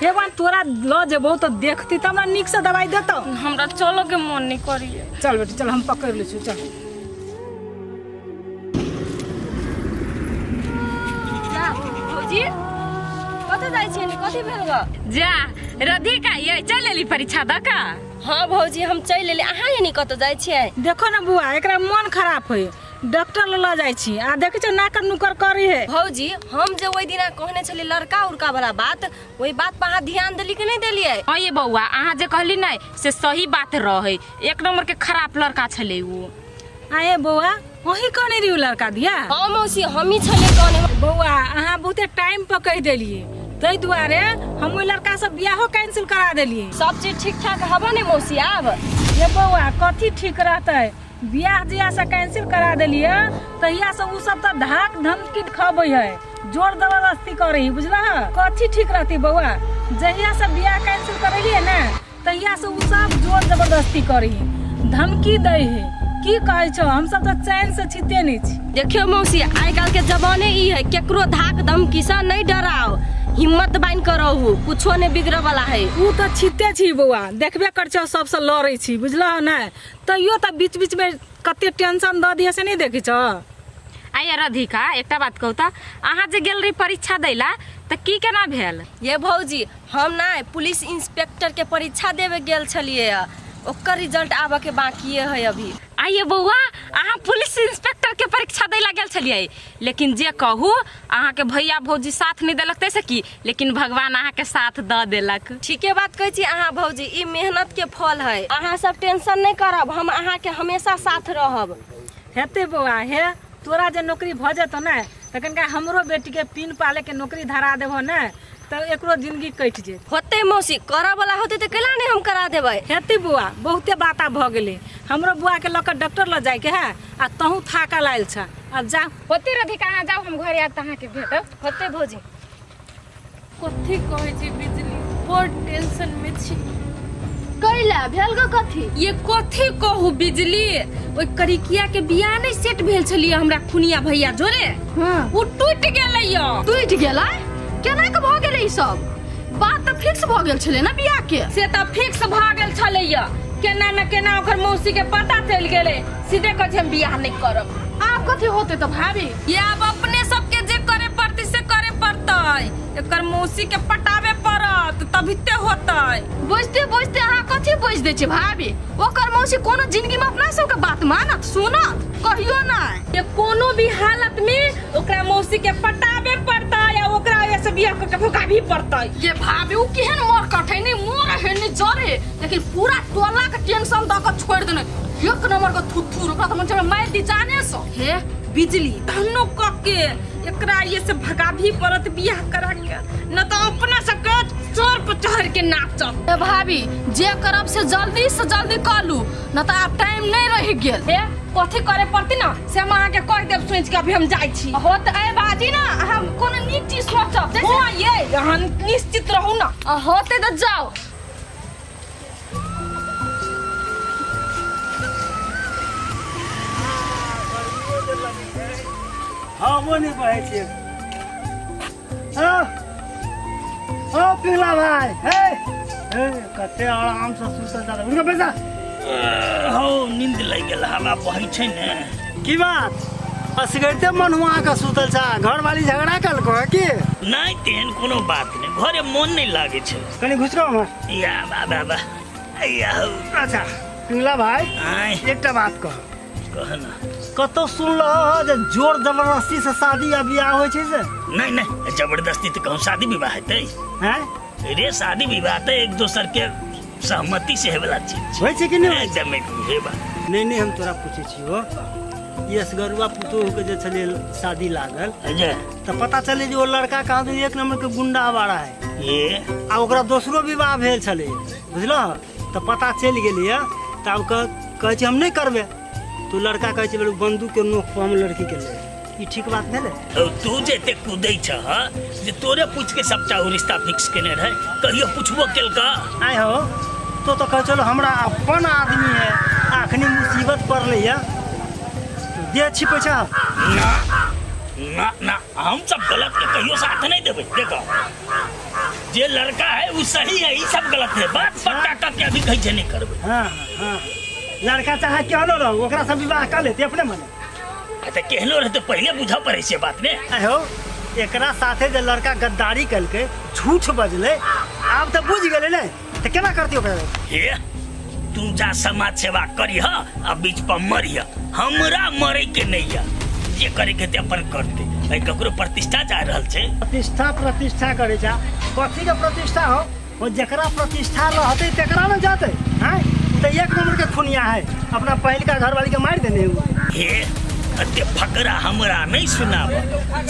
हे बन तोरा ल जेबो तो देखती त हमरा नीक से दवाई देतौ। हमरा चलो के मन नहीं करिए। चल बेटी चल, हम पकड़ लै छी, चल। जा भौजी कतऽ जाइ छियै? कथी भेल ग? जा राधिका ये चल एली परीक्षा दऽ का? हाँ भौजी हम चलि एली, अहाँ यानी कतऽ जाइ छियै? देखो न बुआ, एकरा मन खराब है, डॉक्टर लग लऽ जाइ छी आ देखै छियै नाकर नुकर करी है। भौजी हम जे ओहि दिना कहने छलियै लड़का उड़का वाला बात, ओहि बात पर अहाँ ध्यान देली कि नहीं देलियै? हाँ ये बौआ, अहाँ जे कहली नहीं से सही बात रहे, एक नंबर के खराब लड़का छलै उ। आए बौआ, वही कहने रही लड़का दिया? हाँ मौसी हमही छलियै कहने। बौआ अहाँ बहुते टाइम पर कहि देलियै, ताहि दुआरे हम ओहि लड़का से बियाहो कैंसिल करा देलियै। सब चीज ठीक ठाक हबे ने मौसी आब? ये बौआ कथी ठीक रहतै, बियाह जहिया से कैंसिल करा देलियै तहिया से उ सब तऽ धाक धमकी खबै है, जोर जबरदस्ती करै है, बुझलह? कथी ठीक रहतै बौआ, जहिया से बियाह कैंसिल करेलियै ने तहिया से उ सब जोर जबरदस्ती करै है, धमकी दै है, की कहै छौ, हम सब तऽ चैन से छिते नहि छी। देखियो मौसी आइ काल्हि के जमाने ई है, केकरो धाक धमकी से नहीं डराओ, हिम्मत बान्हि के रहू, कुछो नहीं बिगड़े वाला है। उ तऽ छिते छी बौआ, देखबे कर छौ सबसे लड़ै छी, बुझलह ने? तैयो तऽ बीच बीच में कते टेंशन दऽ दिए से नहीं देखै छौ। आइए राधिका, एकटा बात कहू तऽ, अहाँ जे गेल रही परीक्षा दै ला तऽ की केना भेल? ये भौजी हम ना पुलिस इंस्पेक्टर के परीक्षा देवे गेल छलियै, ओकर रिजल्ट आबऽ के बाकिए है अभी। आइए बौआ, अहाँ पुलिस इंस्पेक्टर के परीक्षा दै ला गेल छलियै, लेकिन जे कहू अहाँके भैया भौजी साथ नहीं देलक तैसे की, लेकिन भगवान अहाँके साथ दऽ देलक। ठीके बात कहै छी अहाँ भौजी, ई मेहनत के फल है। अहाँ सब टेंशन नहीं करब, हम अहाँके हमेशा साथ रहब। हेतै बौआ, हे तोरा जे नौकरी भऽ जेतौ ने तऽ कनिका हमरो बेटीके पीन पाले के नौकरी धरा देबहो ने तऽ एकरो जिंदगी कटि जेतै। होतै मौसी, करऽ वाला होतै तऽ कैला नहि हम करा देबै। हेतै बौआ, बहुते बात आब भऽ गेलै, हमरो बौआके लऽ कऽ डॉक्टर लग जाइके है आ तहूँ थाकल आयल छह, आब जा। होतै राधिका, अहाँ जाउ, हम घरे आयब तऽ अहाँके भेटब। होतै भौजी। कथी कहै छी बिजली, बड़ टेंशन में छी। कैला भेल ग कथी? ये कथी कहू बिजली, ओहि करिकिया के बियाह नहीं सेट भेल छलियै हमरा खुनिया भैया जोरे, हाँ। उ टूटि गेलै य। टूटि गेलै? केना के भऽ गेलै ई सब? बात तऽ फिक्स भऽ गेल छलै ने बियाह के। से तऽ फिक्स भऽ गेल छलै य, केना न केना ओकर मौसी के पता चलि गेलै, सीधे कहै छै हम बियाह नहीं करब। आब कथी होतै तऽ भाभी? ये आब अपने सबके जे करे पड़तै से करे पड़तै, एकर मौसी के पटाबे पड़त तभिते होतै। बुझते बुझते अहाँ कथी बुझि दै छियै भाभी? ओकर मौसी कोनो जिंदगी में अपना सबके बात मानत सुनत कहियो नहि। ये कोनो भी हालत में ओकरा मौसी के पटाबे पड़तै आ ओकरा ओहिया से बियाह कऽ के भगाबी पड़तै। ये भाभी उ केहन मोर कठै, नहीं मोर है नहीं जर है, लेकिन पूरा टोला के टेंशन दऽ के छोड़ देने, एक नंबर के थुथुर, ओकरा तऽ मन छै मारि दी जाने से। हे बिजली धनो कऽ के एकरा ये से भगाबी पड़त बियाह करा के, न तऽ अपना सबके चोर पर चढ़ के नाचत। ए भाभी जे करब से जल्दी से जल्दी कर लू, न तऽ आब टाइम नहीं रहि गेल। हे कथी करे पड़ती ना से हम अहाँके कहि देब सोचि के, अभी हम जाइ छी। हो तऽ ए बाजी ना, अहाँ कोनो नीक चीज सोचब जैसे। हाँ ये अहाँ निश्चित रहू ना। होते तऽ जाउ। हवो नहि बहै छियै। ओ पिंगला भाई, हे हे कते आराम से सुतल जा उनका पैसा। हौ नींद लागि गेल, हवा बहै छै ने। की बात, असगरते मन हुआ के सुतल छा? घरवाली झगड़ा कलको है की? नहि तेहन कोनो बात नहि, घरे मन नहि लागै छै। कनी घुसरो हमर। या बाबा बा या हौ। अच्छा पिंगला भाई, आय। एकटा बात कह। कह ना। कतौ सुनलह जे जोर जबरदस्ती से शादी या बियाह होइ छै से? नहीं नहीं, जबरदस्ती तो कहूँ शादी विवाह हेतै। हैं? रे शादी विवाह तो एक दोसर के सहमति से हेवला चीज होइ छै कि नहि होइ छै? एकदम एकदम हेबा। नहीं नहीं, हम तोरा पूछै छियौ, ई असगरुआ पुतोहु के जे छलै शादी लागल अच्छा। तऽ पता चलै जे ओ लड़का कहाँ दन एक नंबर के गुंडा आवारा है। ये? आ ओकरा दोसरो विवाह भेल छलै, बुझलह? तऽ पता चलि गेलैया तऽ आब कहै छै हम नहि करबै। तो लड़का कहै छै बंदूक के नोक पर हम लड़की के ले, ई ठीक बात भेलै? औ तू जे एते कूदै छह जे तोरे पूछ के सबटा ओ रिश्ता फिक्स केने रहै, कहियो पूछबो केलका? आइ हो, तो तो कहै छलो हमरा अपन आदमी है, अखनी मुसीबत पड़लै या तो दे छिपै छह। ना ना ना, हम सब गलत के कहियो साथ नहीं देबै। देखो जे लड़का है वो सही है, ई सब गलत है। बात पक्का कर के अभी कहीं नहीं करबै। हाँ हाँ, लड़का चाहे केहनो रहो ओकरा से विवाह कर लेते अपने मने। आ तऽ केहनो रहते पहिले बुझऽ पड़ै छै बात ने। आइ हो, एकरा साथे जे लड़का गद्दारी केलकै, झूठ बजलै, आब तऽ बुझि गेलै ने, तऽ केना करती ओकरा? हे तू जा समाज सेवा करिह आ बीच पर मरिह, हमरा मरे के नहीं है, जे करे के ते अपन करते। भाई ककरो प्रतिष्ठा जा रहल छै। प्रतिष्ठा प्रतिष्ठा करे जा, कथी के प्रतिष्ठा हो? वो जकरा प्रतिष्ठा रहते तकरा न जाते हैं, तो एक नंबर के खुनिया है, अपना पहिलका घरवाली के मार देने हुआ। हे अते फकरा हमरा नहीं सुनाब,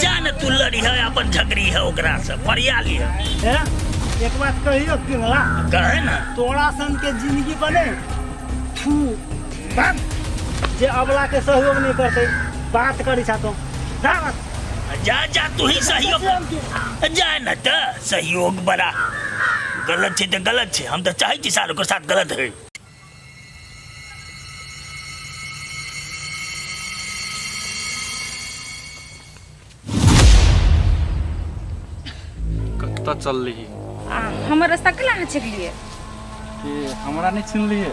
जा न तू लड़ी है अपन झगड़ी है ओकरा से फरिया लिह। हे एक बात कहियो पिंगला? कहे ना। तोरा सन के जिंदगी बने थू बात जे अबला के सहयोग नहीं करते, बात करी छा तो जा बात। जा जा तू ही सहयोग जा न त सहयोग बड़ा गलत छै त गलत छै, हम त चाहै छी सार ओकर साथ गलत है। कतऽ चलली? आ हमर रास्ता केना अहाँ छेकलियै? के हमरा नहि चिन्हलियै?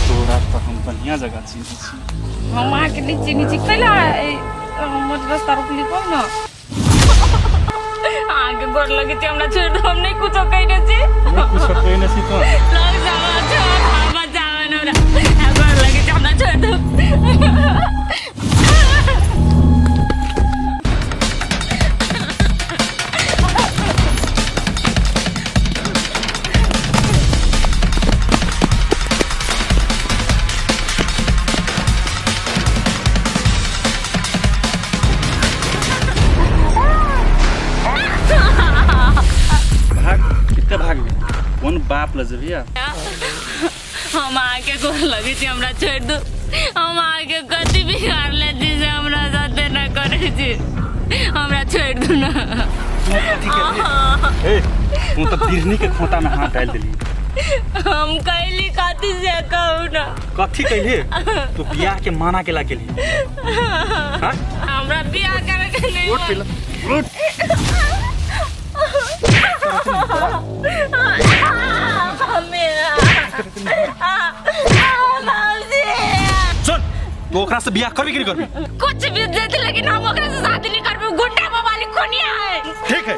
तोरा तऽ हम बढ़िया जगह चिन्है छी। हम अहाँके नहि चिन्है छी, कैला हमर रास्ता रोकली कहू ने? अहाँके गोर लगै छी, हमरा छोड़ि दू, हम नहि कुछो कहिने छी। नहि कुछो कहिने छी तो? लग जाओ, छोड़, बचाओ हमरा, गोर लगै छी, हमरा छोड़ि दू। भाग, कितने भागबी? कोन बाप लऽ जेबही? हम अहाँके गोर लगै छी, हमरा छोड़ि दू। हम अहाँके कथी बिगाड़ले छी से हमरा साथे न करै छी, हमरा छोड़ि दू ना। ए तू तऽ बिरनी के खोता में हाथ डाल देली। हम कैली कथी से कहू ना? कथी कैली? तू बियाह के माना के ला गेली? हाँ? हमरा बियाह करे के नहीं। उठ पिला, उठ। सुन, तू ओकरा से बियाह करबी कि नहीं करबी? कुछ भी देते लेकिन हम ओकरा से शादी नहीं करबी, गुंडा वाली खुनिया है। ठीक है,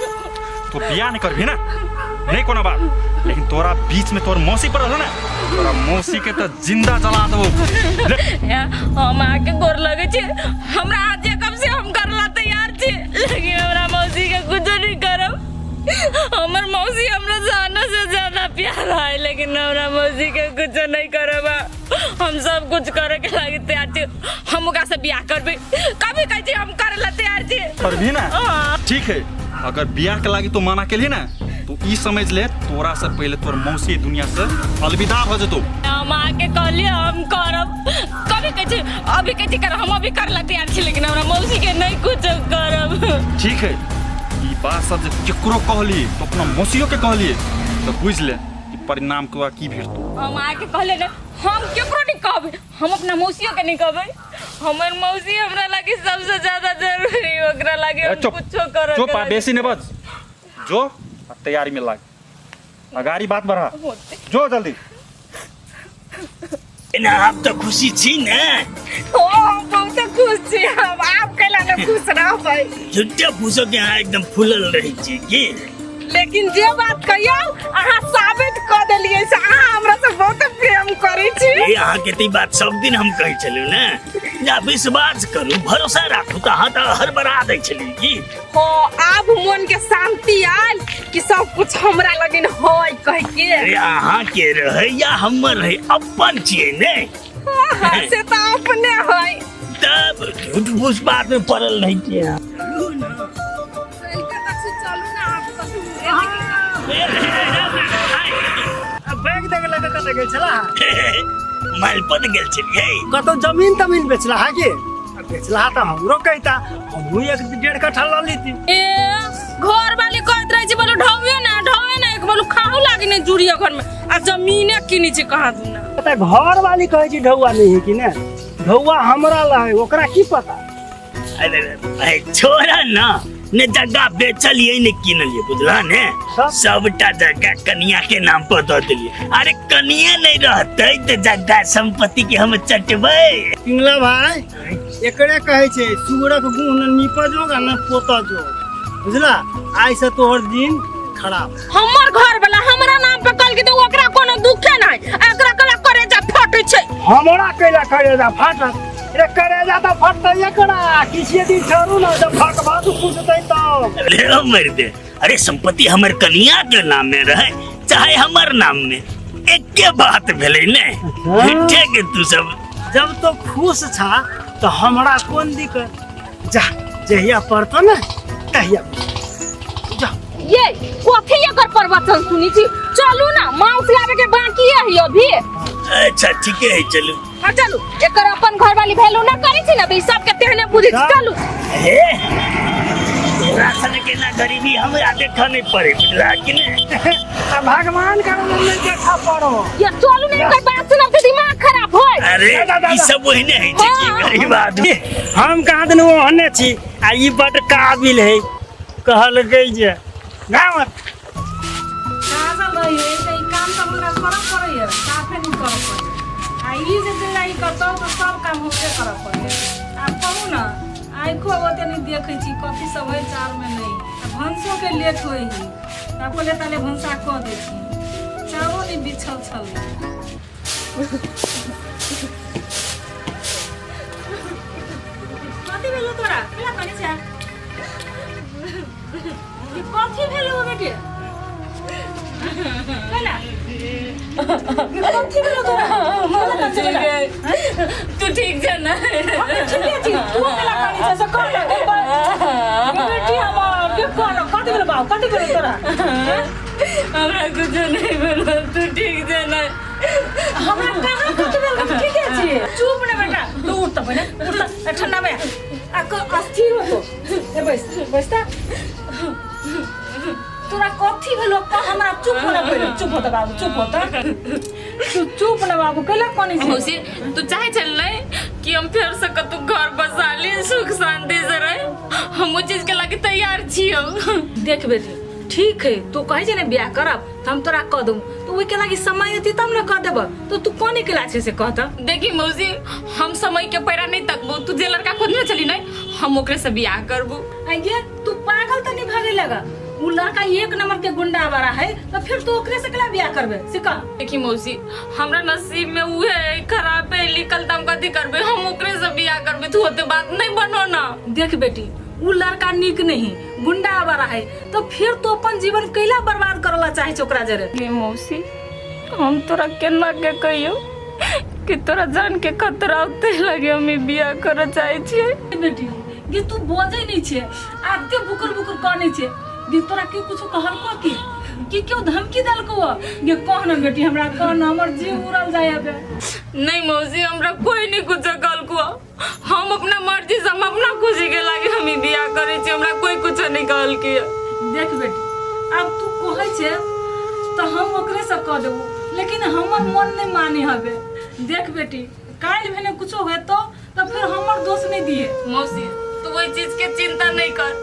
तू बियाह नहीं करबी ना, नहीं कोनो बात, लेकिन तोरा बीच में तोर मौसी पर रहलो ना, तोरा मौसी के तो जिंदा जला देबो। हम आके गोर लगे छी, हमरा हाथ जे कब से हम करला तैयार छी, लेकिन हमरा मौसी के कुछ नहीं करब। हमर मौसी हमरा जानो से ज्यादा प्यारा है, लेकिन हमरा मौसी के कुछ नहीं करब। हम सब कुछ करे के लागे तैयार छी, हम ओकरा से बियाह करबे, कभी कहै छी हम करे ला तैयार छी। करबी ना? हाँ। ठीक है, अगर बियाह के लागी तो माना के लिए ना, तो ई समझ ले तोरा से पहले तोर मौसी दुनिया से अलविदा भ जतो। हम आके कहलिए हम करब, कभी कहै छी अभी कहै छी करब, हम अभी करे ला तैयार छी, लेकिन हमरा मौसी के नहीं कुछ करब। ठीक है, ई बात सब जे केकरो कहली तो अपना मौसियो के कहली तो बुझ ले कि परिणाम के की भेटतो। हम आके कहले ने हम केकरो नहीं कहबे, हम अपना मौसियो के नहीं कहबे, हमर मौसी हमरा लागी सबसे ज्यादा जरूरी, ओकरा लागी हम चुप, कुछो करब। चुप, आ बेसी नहीं बज, जो आ तैयारी में लाग, अगाड़ी बात बढ़ा, जो जल्दी। एना आप तो खुशी छी ने? ओ हम बहुत खुश छी, हम आप कैला ने खुश रहबै। झुट्टे फूसो के यहाँ एकदम फूलल रहे छी की? लेकिन जे बात कहियो अहाँ साबित कऽ देलियै से अहाँ हमरा से बहुत प्रेम करै छी। अहाँके तऽ ई बात सब दिन हम कहै छलहुँ ने जे अहाँ विश्वास करू भरोसा राखू तऽ अहाँ तऽ हड़बड़ा दै छलियै की। हाँ, आब मन के शांति आयल कि सब कुछ हमरा लगिन होय कह के। अरे अहाँ के रहै या हमर रहै, अपन छियै ने। हाँ, हाँ, से तऽ अपने होय। तब झूठ फूस बात में पड़ल रहै छियै अहाँ। चलू ना आब कतहु। बैग देख लऽ कतऽ गेल छला? मालपत गेल छलियै। कतौ जमीन तमीन बेचला है की? बेचला तऽ हमरो कहिता, हमहूँ एक डेढ़ कट्ठा लऽ लीती। ए घर वाली कहत रहे छी, बोलू ढौवे ना ढौवे ना, एक बोलू खाहू लागी नहीं जुड़िया घर में आ जमीने किनी छी कहाँ दूना। तऽ घर वाली कहै छी ढौआ नहीं है कि ने, ढौआ हमरा ला है, ओकरा की पता। अरे भाई छोड़ा ना, ने जगह बेचलिए ने किनलिए, बुझला ने? सबटा जगह कनिया के नाम पर दऽ देलिए। अरे कनिया नहीं रहते तऽ जगह संपत्ति के हम चटबै। पिंगला भाई, एकरे कहै छै सुगरक गुह न नीप जोग आ न पोत जोग, बुझला? आइ से तोहर दिन खराब। हमर घर वाला हमरा नाम पे कहल के तो ओकरा कोनो दुखे नहीं, एकरा कला करेजा फटे छै। हमरा कैला करेजा फाटत? रे करेजा तऽ फटतै एकरा, किछे दिन ठहरू ना जब फट भात पूछतै तब। अरे ओ मर दे, अरे संपत्ति हमर कनिया के नाम में रहे चाहे हमर नाम में, एके बात भेलै ने। झूठे के तू सब। जब तो खुश छा तो हमरा कोन दिक्कत, जा जहिया पड़तो ने तहिया जा। ये कथी एकर प्रवचन सुनी छी, चलू ना मांस लावे के बाकी है अभी। अच्छा ठीक है चलू। हाँ चलू, एकर अपन घर वाली वैल्यू ना करी छी ना तो ई सबके तेहने बुझै छी। चलू। हे तोरा सन के ना गरीबी हमरा देखऽ नहीं पड़े, बुझला कि ने? आ भगवान का नहीं देखा पड़ो। ये चलू नहीं एकर बात सुनब तो दिमाग खराब होय। अरे ई सब ओहने है छै कि गरीब आदमी। हम कहाँ दिन ओहने छी आ ई बड काबिल है कहलकै जे गाँव काजल रही है तऽ ई काम तऽ हमरा करऽ पड़ैए, साफे नहि करऽ पड़ैए। आ ई जे दिन ई करतौ तऽ सब काम हमरे करऽ पड़ैए। आब कहू ने, आँखिओ ओते नहि देखै छी कथी सब होइ चाउरमे नहि, आ भनसोके लेट होइ हइ, तऽ बोले ताले भनसा कऽ दै छी, चाउरो नहि बिछल छलै। कथी भेलो तोरा? केला करै छै? ई कथी भेलो बेटी? केला ई कथी भेलो तोरा? केला करै छै बेटा? तू ठीक छै ना? हम ठीके छी, तू केला करै छै से कह ना। बेटी हमर के कह ना, कथी भेलो बाबू? कथी भेलो तोरा? हमरा कुछ नहीं भेलो, तू ठीक छै ना? हमरा कहाँ कुछ भेल, हम ठीके छी। चुप ने बेटा, तू उठ तऽ पहिने उठ तऽ, ठंडा में आ अस्थिर हो तो। ए बैस बैस तऽ, तोरा कथी भेलो कह हमरा। चुप होना पहिले, चुप होता बाबू, चुप होता तू, चुप ना बाबू। कैला कोनी छै? मौसी, तू चाहे चल नहीं कि हम फेर से कतौ घर बसा ली, सुख शांति से रहे, हम ओ चीज के लागे तैयार छियो। देख बेटी, ठीक है, तू कहै छै ने बियाह करब तऽ हम तोरा कह दू, तऽ ओहिके लागी समय एती तब ने कह देब, तो तू कोने के छै से कह तऽ। देखी मौसी, हम समय के पैरा नहीं तकबो, तू जे लड़का खोजने चली नहीं हम ओकरे से बियाह करबो। आइये तू पागल तऽ नहीं भागे लगा? उ लड़का एक नंबर के गुंडा वाला है, तो फिर तू ओकरे से केला बियाह करबे से कह। देखी मौसी, हमरा नसीब में उहे है, खराब है लिखल त हम कथी करबे, हम ओकरे से बियाह करबे, तू ओते बात नहीं बनो ना। देख बेटी, उ लड़का नीक नहीं, गुंडा वाला है, तो फिर तू अपन जीवन कैला बर्बाद करला चाहे छै ओकरा जरे? गे मौसी, हम तोरा केना के कहियो कि तोरा जान के खतरा होते लगे हम ई बियाह करऽ चाहे छियै। बेटी गे, तू बजै नहीं छे, आते बुकुर बुकुर कनै छे गे, तोरा के कुछो कहलको की कि क्यों धमकी देलको गे? कह ना बेटी, हमरा कह ना, हमर जीव उड़ल जाय अबे। नहीं मौसी, हमरा कोई नहीं कुछ कहलको, हम अपना मर्जी से हम अपना खुशी के लागे हम ई बियाह करै छी, हमरा कोई कुछ नहीं कहलकै। देख बेटी, आब तू कहै छे तऽ हम ओकरे से कह देबो, लेकिन हमर मन नहीं माने हबे। देख बेटी, काल्हि भेने कुछो हेतो तऽ फिर हमर दोष नहीं दिए। मौसी, तू ओहि चीज के चिंता नहीं कर,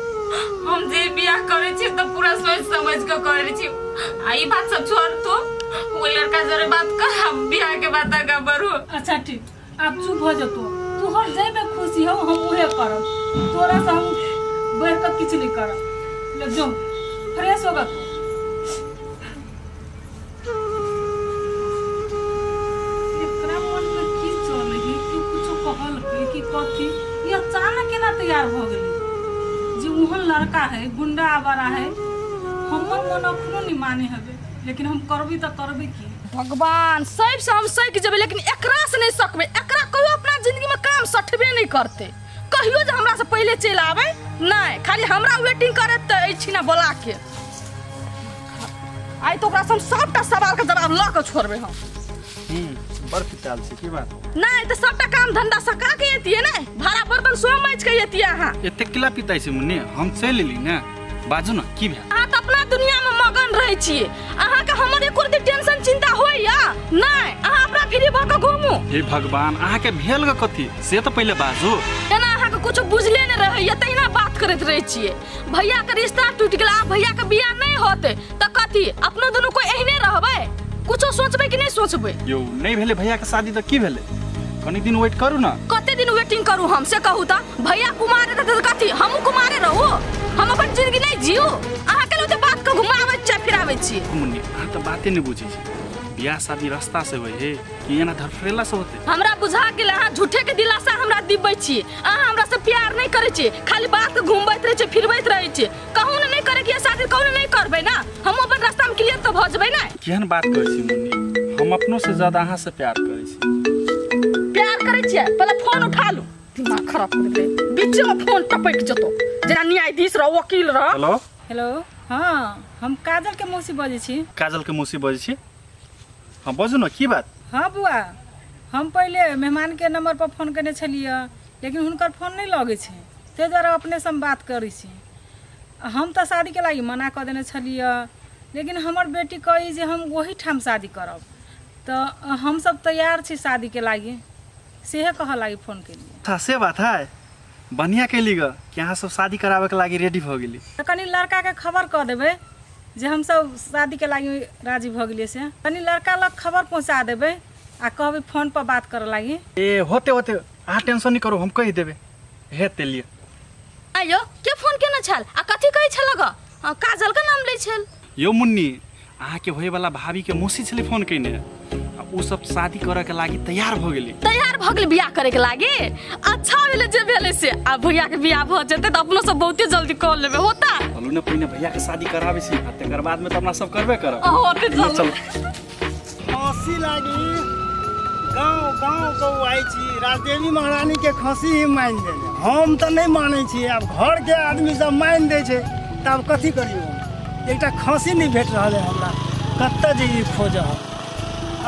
हम जे बियाह करै छी तऽ पूरा सोच समझ के करै छी। आ ई बात सब छोड़, तू ओहि लड़का जरे बात कर, हम बियाह के बात आगा बढ़ू। अच्छा ठीक, आब चुप भऽ जेतो, तोहर जाहिमे खुशी हो हम उहे करब, तोरा से हम बढ़ि कऽ किछु नहि करब। ले जो, फ्रेश होगा तू। एकरा मन तैयार भऽ गेली जे ओहन लड़का है गुंडा आवारा है हमर मन अखनो नहीं माने हबे लेकिन हम करबी तऽ करबी की भगवान सबसँ हम सकि जेबै लेकिन एकरासँ नहि सकबै एकरा कहियो अपना जिंदगीमे काम सठबे नहि करतै कहियो जे हमरासँ पहिले चलि आबै नहि खाली हमरा वेटिंग करैत तऽ अछि ने बोलाके आइ तऽ ओकरासँ हम सभटा सवालके जवाब लऽ कऽ छोड़बै हम बड़ पिताल छै की बात नहि तऽ सभटा काम धंधा सका के एतियै ने भाड़ा बर्तन सेहो माजि के एतियै अहाँ एते किला पिताइ छै मुन्नी हम चलि एली ने बाजू ने की भेल अहाँ तऽ अपना दुनियामे मगन रहै छियै अहाँके हमर एको रत्ती टेंशन चिंता होइया नहि अहाँ अपना फ्री भऽ कऽ घूमू हे भगवान अहाँके भेल ग कथी से तऽ पहिले बाजू एना अहाँके कुछो बुझले नहि रहैया तहिना बात करैत रहै छियै भैयाके रिश्ता टूटि गेल आब भैयाके बियाह नहि होतै तऽ कथी अपनो दुनू कोइ एहने रहबै कुछो सोचबै कि नहि सोचबै यौ नहि भेलै भैयाके शादी तऽ की भेलै कनी दिन वेट करू ने कते दिन वेटिंग करू हम से कहू तऽ भैया कुमारे रहतै तऽ कथी हमहूँ कुमारे रहू हम अपन जिंदगी नहि जीऊ अहाँ के ओते बात के घुमाबै छियै फिराबै छियै मुन्नी अहाँ तऽ बाते नहि बुझै छी बियाह शादी रास्ता से होइ है कि एना धरफरेला से होते हमरा बुझा गेल अहाँ झूठे के दिलासा हमरा दिबै छी अहाँ हमरा से प्यार नहि करै छी खाली बात के घुमबैत रहै छी फिरबैत रहै छी कहू ने नहि करे के शादी कहू ने नहि करबै ना हम अपन रास्ता में क्लियर तऽ भऽ जेबै ने केहन बात करै छी मुन्नी हम अपनो से ज्यादा अहाँ से प्यार करै छी प्यार करै छियै पहिले फोन उठा लू दिमाग खराब कर दे बीच में फोन टपक जतो जेना न्यायाधीश रह वकील रह हेलो हेलो हँ हम काजलके मौसी बजै छी काजल के मौसी बजै छी हँ बजू ने की बात हँ बुआ हम पहिले मेहमानके नम्बरपर फोन केने छलियै लेकिन हुनकर फोन नहि लगै छै ताहि दुआरे अपनेसँ हम बात करै छी हम तऽ शादीके लागि मना कऽ देने छलियै लेकिन हमर बेटी कहै जे हम ओहीठाम शादी करब तऽ हमसब तैयार छी शादीके लागि सेहे कहऽ लागि फोन केलियै अच्छा से बात है बढ़िआँ कैली ग कि अहाँ सब शादी कराबैके लागि रेडी भऽ गेली तऽ कनि लड़काके खबर कऽ देबै जे हमसब शादीके लागि राजी भऽ गेलियै से कनि लड़का लग खबर पहुँचा देबै आ कहबै फोनपर बात करऽ लागि ए होते होते अहाँ टेंशन नहि करू हम कहि देबै हेतै लिअ आयो के फोन केने छल आ कथी कहै छल ग हाँ, काजल के नाम लै छल यौ मुन्नी अहाँके होइवला भाभीके मौसी छलै फोन कयने आ ओ सब शादी करऽके लागि तैयार भऽ गेलै तैयार भऽ गेल बियाह करे के लागे अच्छा भेलै जे भेलै से आ भैया के बियाह भऽ जेतै तऽ अपनो सब बहुते जल्दी कऽ लेबै होता चलू ने पहिने भैयाके शादी कराबै छी आ तकर बादमे तऽ अपना सब करबे करब होते चलू चलू खसी लागी गाँव गाँव बौआइ छी राजदेवी महारानी के खसी ही मानि देने हम तऽ नहि मानै छी आब घरके आदमी सब मानि दै छै तऽ आब कथी करियौ हम एकटा खसी नहि भेट रहल है हमरा कतऽ जइयै खोजऽ हम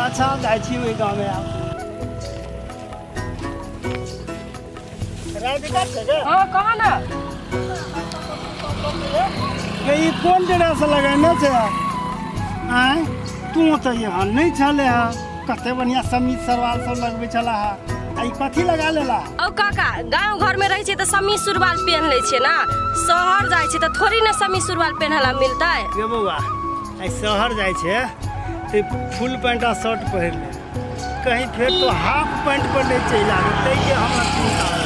अच्छा जाइ छी ओहि गाँवमे आब राधिका छै गे? हाँ कहा ना गे, ई कोन डेरा से लगेने छै आँय तू तऽ यहाँ नहि छले हँ कते बढ़िया समीज सरवाल सब लगबै छला हँ आ ई कथी लगा लेला औ काका गाँव घर में रहै छै तऽ समीज सुरवाल पेन लै छियै ना शहर जाइ छै तऽ थोड़ी ने समीज सुरवाल पेन्हला मिलतै गे बौआ आइ शहर जाइ छै तऽ फुल पैंट आ शर्ट पहिर ले कहीं फेर तो हाफ पैंट पर नहीं चलि आबे ताहिके हमरा चिंता है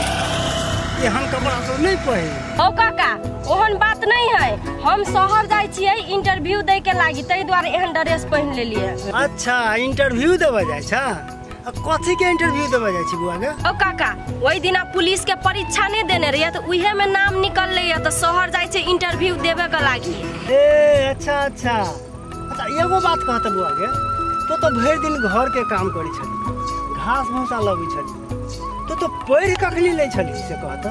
एहन कपड़ा सब नहीं पहिर औ काका ओहन बात नहीं है हम शहर जाइ छियै इंटरव्यू दै के लागी ताहि दुआरे एहन ड्रेस पहिन लेलियै अच्छा इंटरव्यू देबऽ जाइ छ आ कथी के इंटरव्यू देबऽ जाइ छी बौआ गे औ काका ओहि दिना पुलिस के परीक्षा नहीं देने रहियै तऽ उहे में नाम निकललै तऽ शहर जाइ छै इंटरव्यू देबे के लागी ए अच्छा अच्छा अच्छा एगो बात कहते बौआ गे तो तो भरि दिन घर के काम करै छली घास भूसा लबै छली तो तो पढ़ि कखनी लै छली से कहत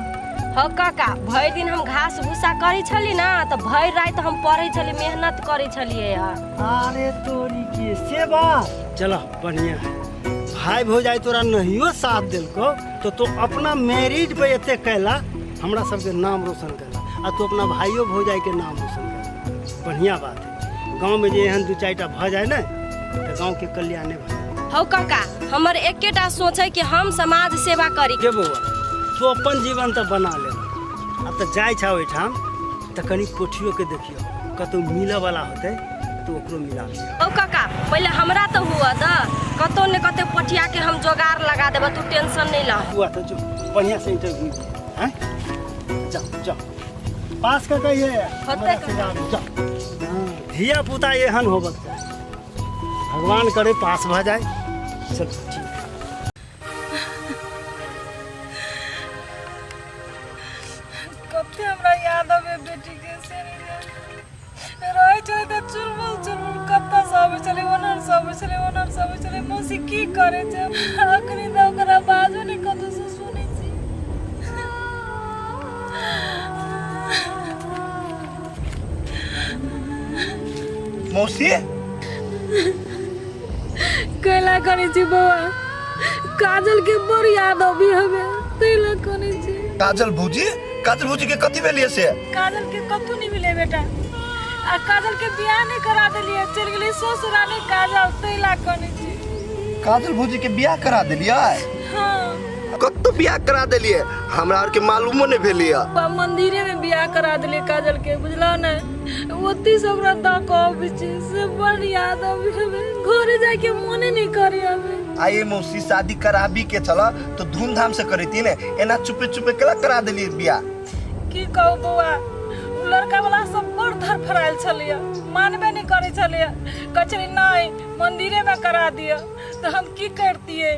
हँ काका भरि दिन हम घास भूसा करै छली ना तऽ भरि राति हम पढ़ै छली मेहनत करै छलियै हँ अरे तोरी के से बात चलो बढ़िया है भाई भौजाई तोरा नहियो साथ देलको तो तो अपना मैरिज पे एते कैला हमरा सबके नाम रोशन कैला आ तू अपना भाइयो भौजाई के नाम रोशन कैला बढ़िया बात है गाँव में जे एहन दू चारि टा भऽ जाय ने तऽ गाँव के कल्याणे भऽ जाय हौ काका हमर एकेटा सोच है कि हम समाज सेवा करी गे बौआ तू अपन जीवन तऽ बना ले आब तऽ जाइ छह ओहिठाम तऽ कनि पोठियोके देखियौ कतहु मिलऽवला होतै तऽ ओकरो मिला लिअ हौ काका पहिले हमरा तऽ हुअ दऽ कतौ ने कतौ पोठिया के हम जोगाड़ लगा देबै तू टेंशन नहीं लह हुआ तऽ जो बढ़िआँ से इंटरव्यू दे आँय जाओ जाओ पास कऽ कहिए होतै जाओ हाँ, धिया पुता एहन होबक चाही भगवान करे पास भऽ जाए चल ठीक। छलै ओनर से अबै छलै मौसी की करै छै अखनी तऽ ओकरा बाजो नहि कतौ से सुनै छी। मौसी कैला करै छी बौआ? काजल के बड़ याद अबी हवे तैला करै छी। काजल भौजी, काजल भौजी के कथी भेलिए से? काजल के कथू नहीं मिले बेटा, आ काजल के बियाह नहीं करा देलिए, चल गेली ससुराले काजल, तैला करै छी। काजल भौजी के बियाह करा देलिए? हाँ। कतौ बियाह करा देलिए? हमरा आर के मालूमो नहीं भेलिए। बा मंदिरे में बियाह करा देलिए काजल के, बुझलौ ने? ओती से ओकरा दऽ कऽ अबै छी से बड़ याद अबै हवे, घरे जाके मोने नहीं करे हवे। आइए मौसी, शादी कराबी के छल तो धूमधाम से करती ने, एना चुपे चुपे केला करा देलिए बियाह? की कहू बौआ, उ लड़का वाला सब बड़ धरफड़ायल छलैया, मानबे नहीं करै छलैया, कहै छलै नहीं मंदिरे में करा दिअ, तऽ हम की करतियै?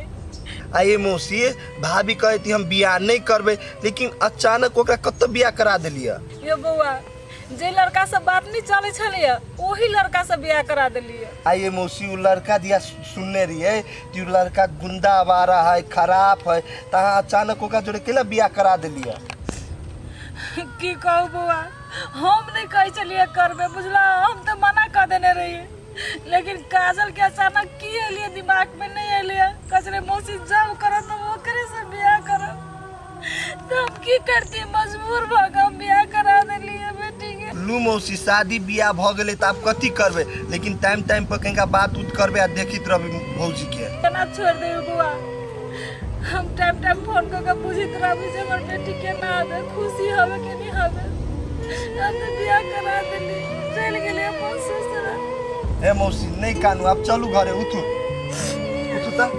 आइए मौसी, भाभी कहती हम बियाह नहीं करबे, लेकिन अचानक ओकरा कतौ बियाह करा देलिए? यो बौआ, जे लड़का से बात नहीं चले छलैया ओही लड़का से बियाह करा देलिए। आइए मौसी, उ लड़का दिया सुनने रहिए कि उ लड़का गुंडा आवारा है, खराब है, तहाँ अचानक ओकरा जोड़े केला बियाह करा देलिए? की कहू बौआ, हम नहीं कहै छलियै करबे, बुझला? हम तऽ मना कऽ देने रहियै, लेकिन काजल के अचानक की एलियै दिमाग में नहीं एलियै, कहै छलै मौसी जब करब तऽ ओकरे से बियाह करब, तऽ हम की करती, मजबूर भऽ कऽ हम बियाह करा देलियै बेटी के। लू मौसी, शादी बियाह भऽ गेलै तऽ आब कथी करबै, लेकिन टाइम टाइम पर कनिका बात उत करबै आ देखैत रहबै भौजी के। केना छोड़ि देबै बौआ, हम टाइम टाइम फोन कऽ के पूछैत रहबै जे हमर बेटी केना हवे, खुशी हवे कि नहीं हवे। हम तऽ बियाह करा देली, चलि गेली अपन ससुरा। हे मौसी, नहीं कानू, आब चलू घरे, उठू उठू तऽ।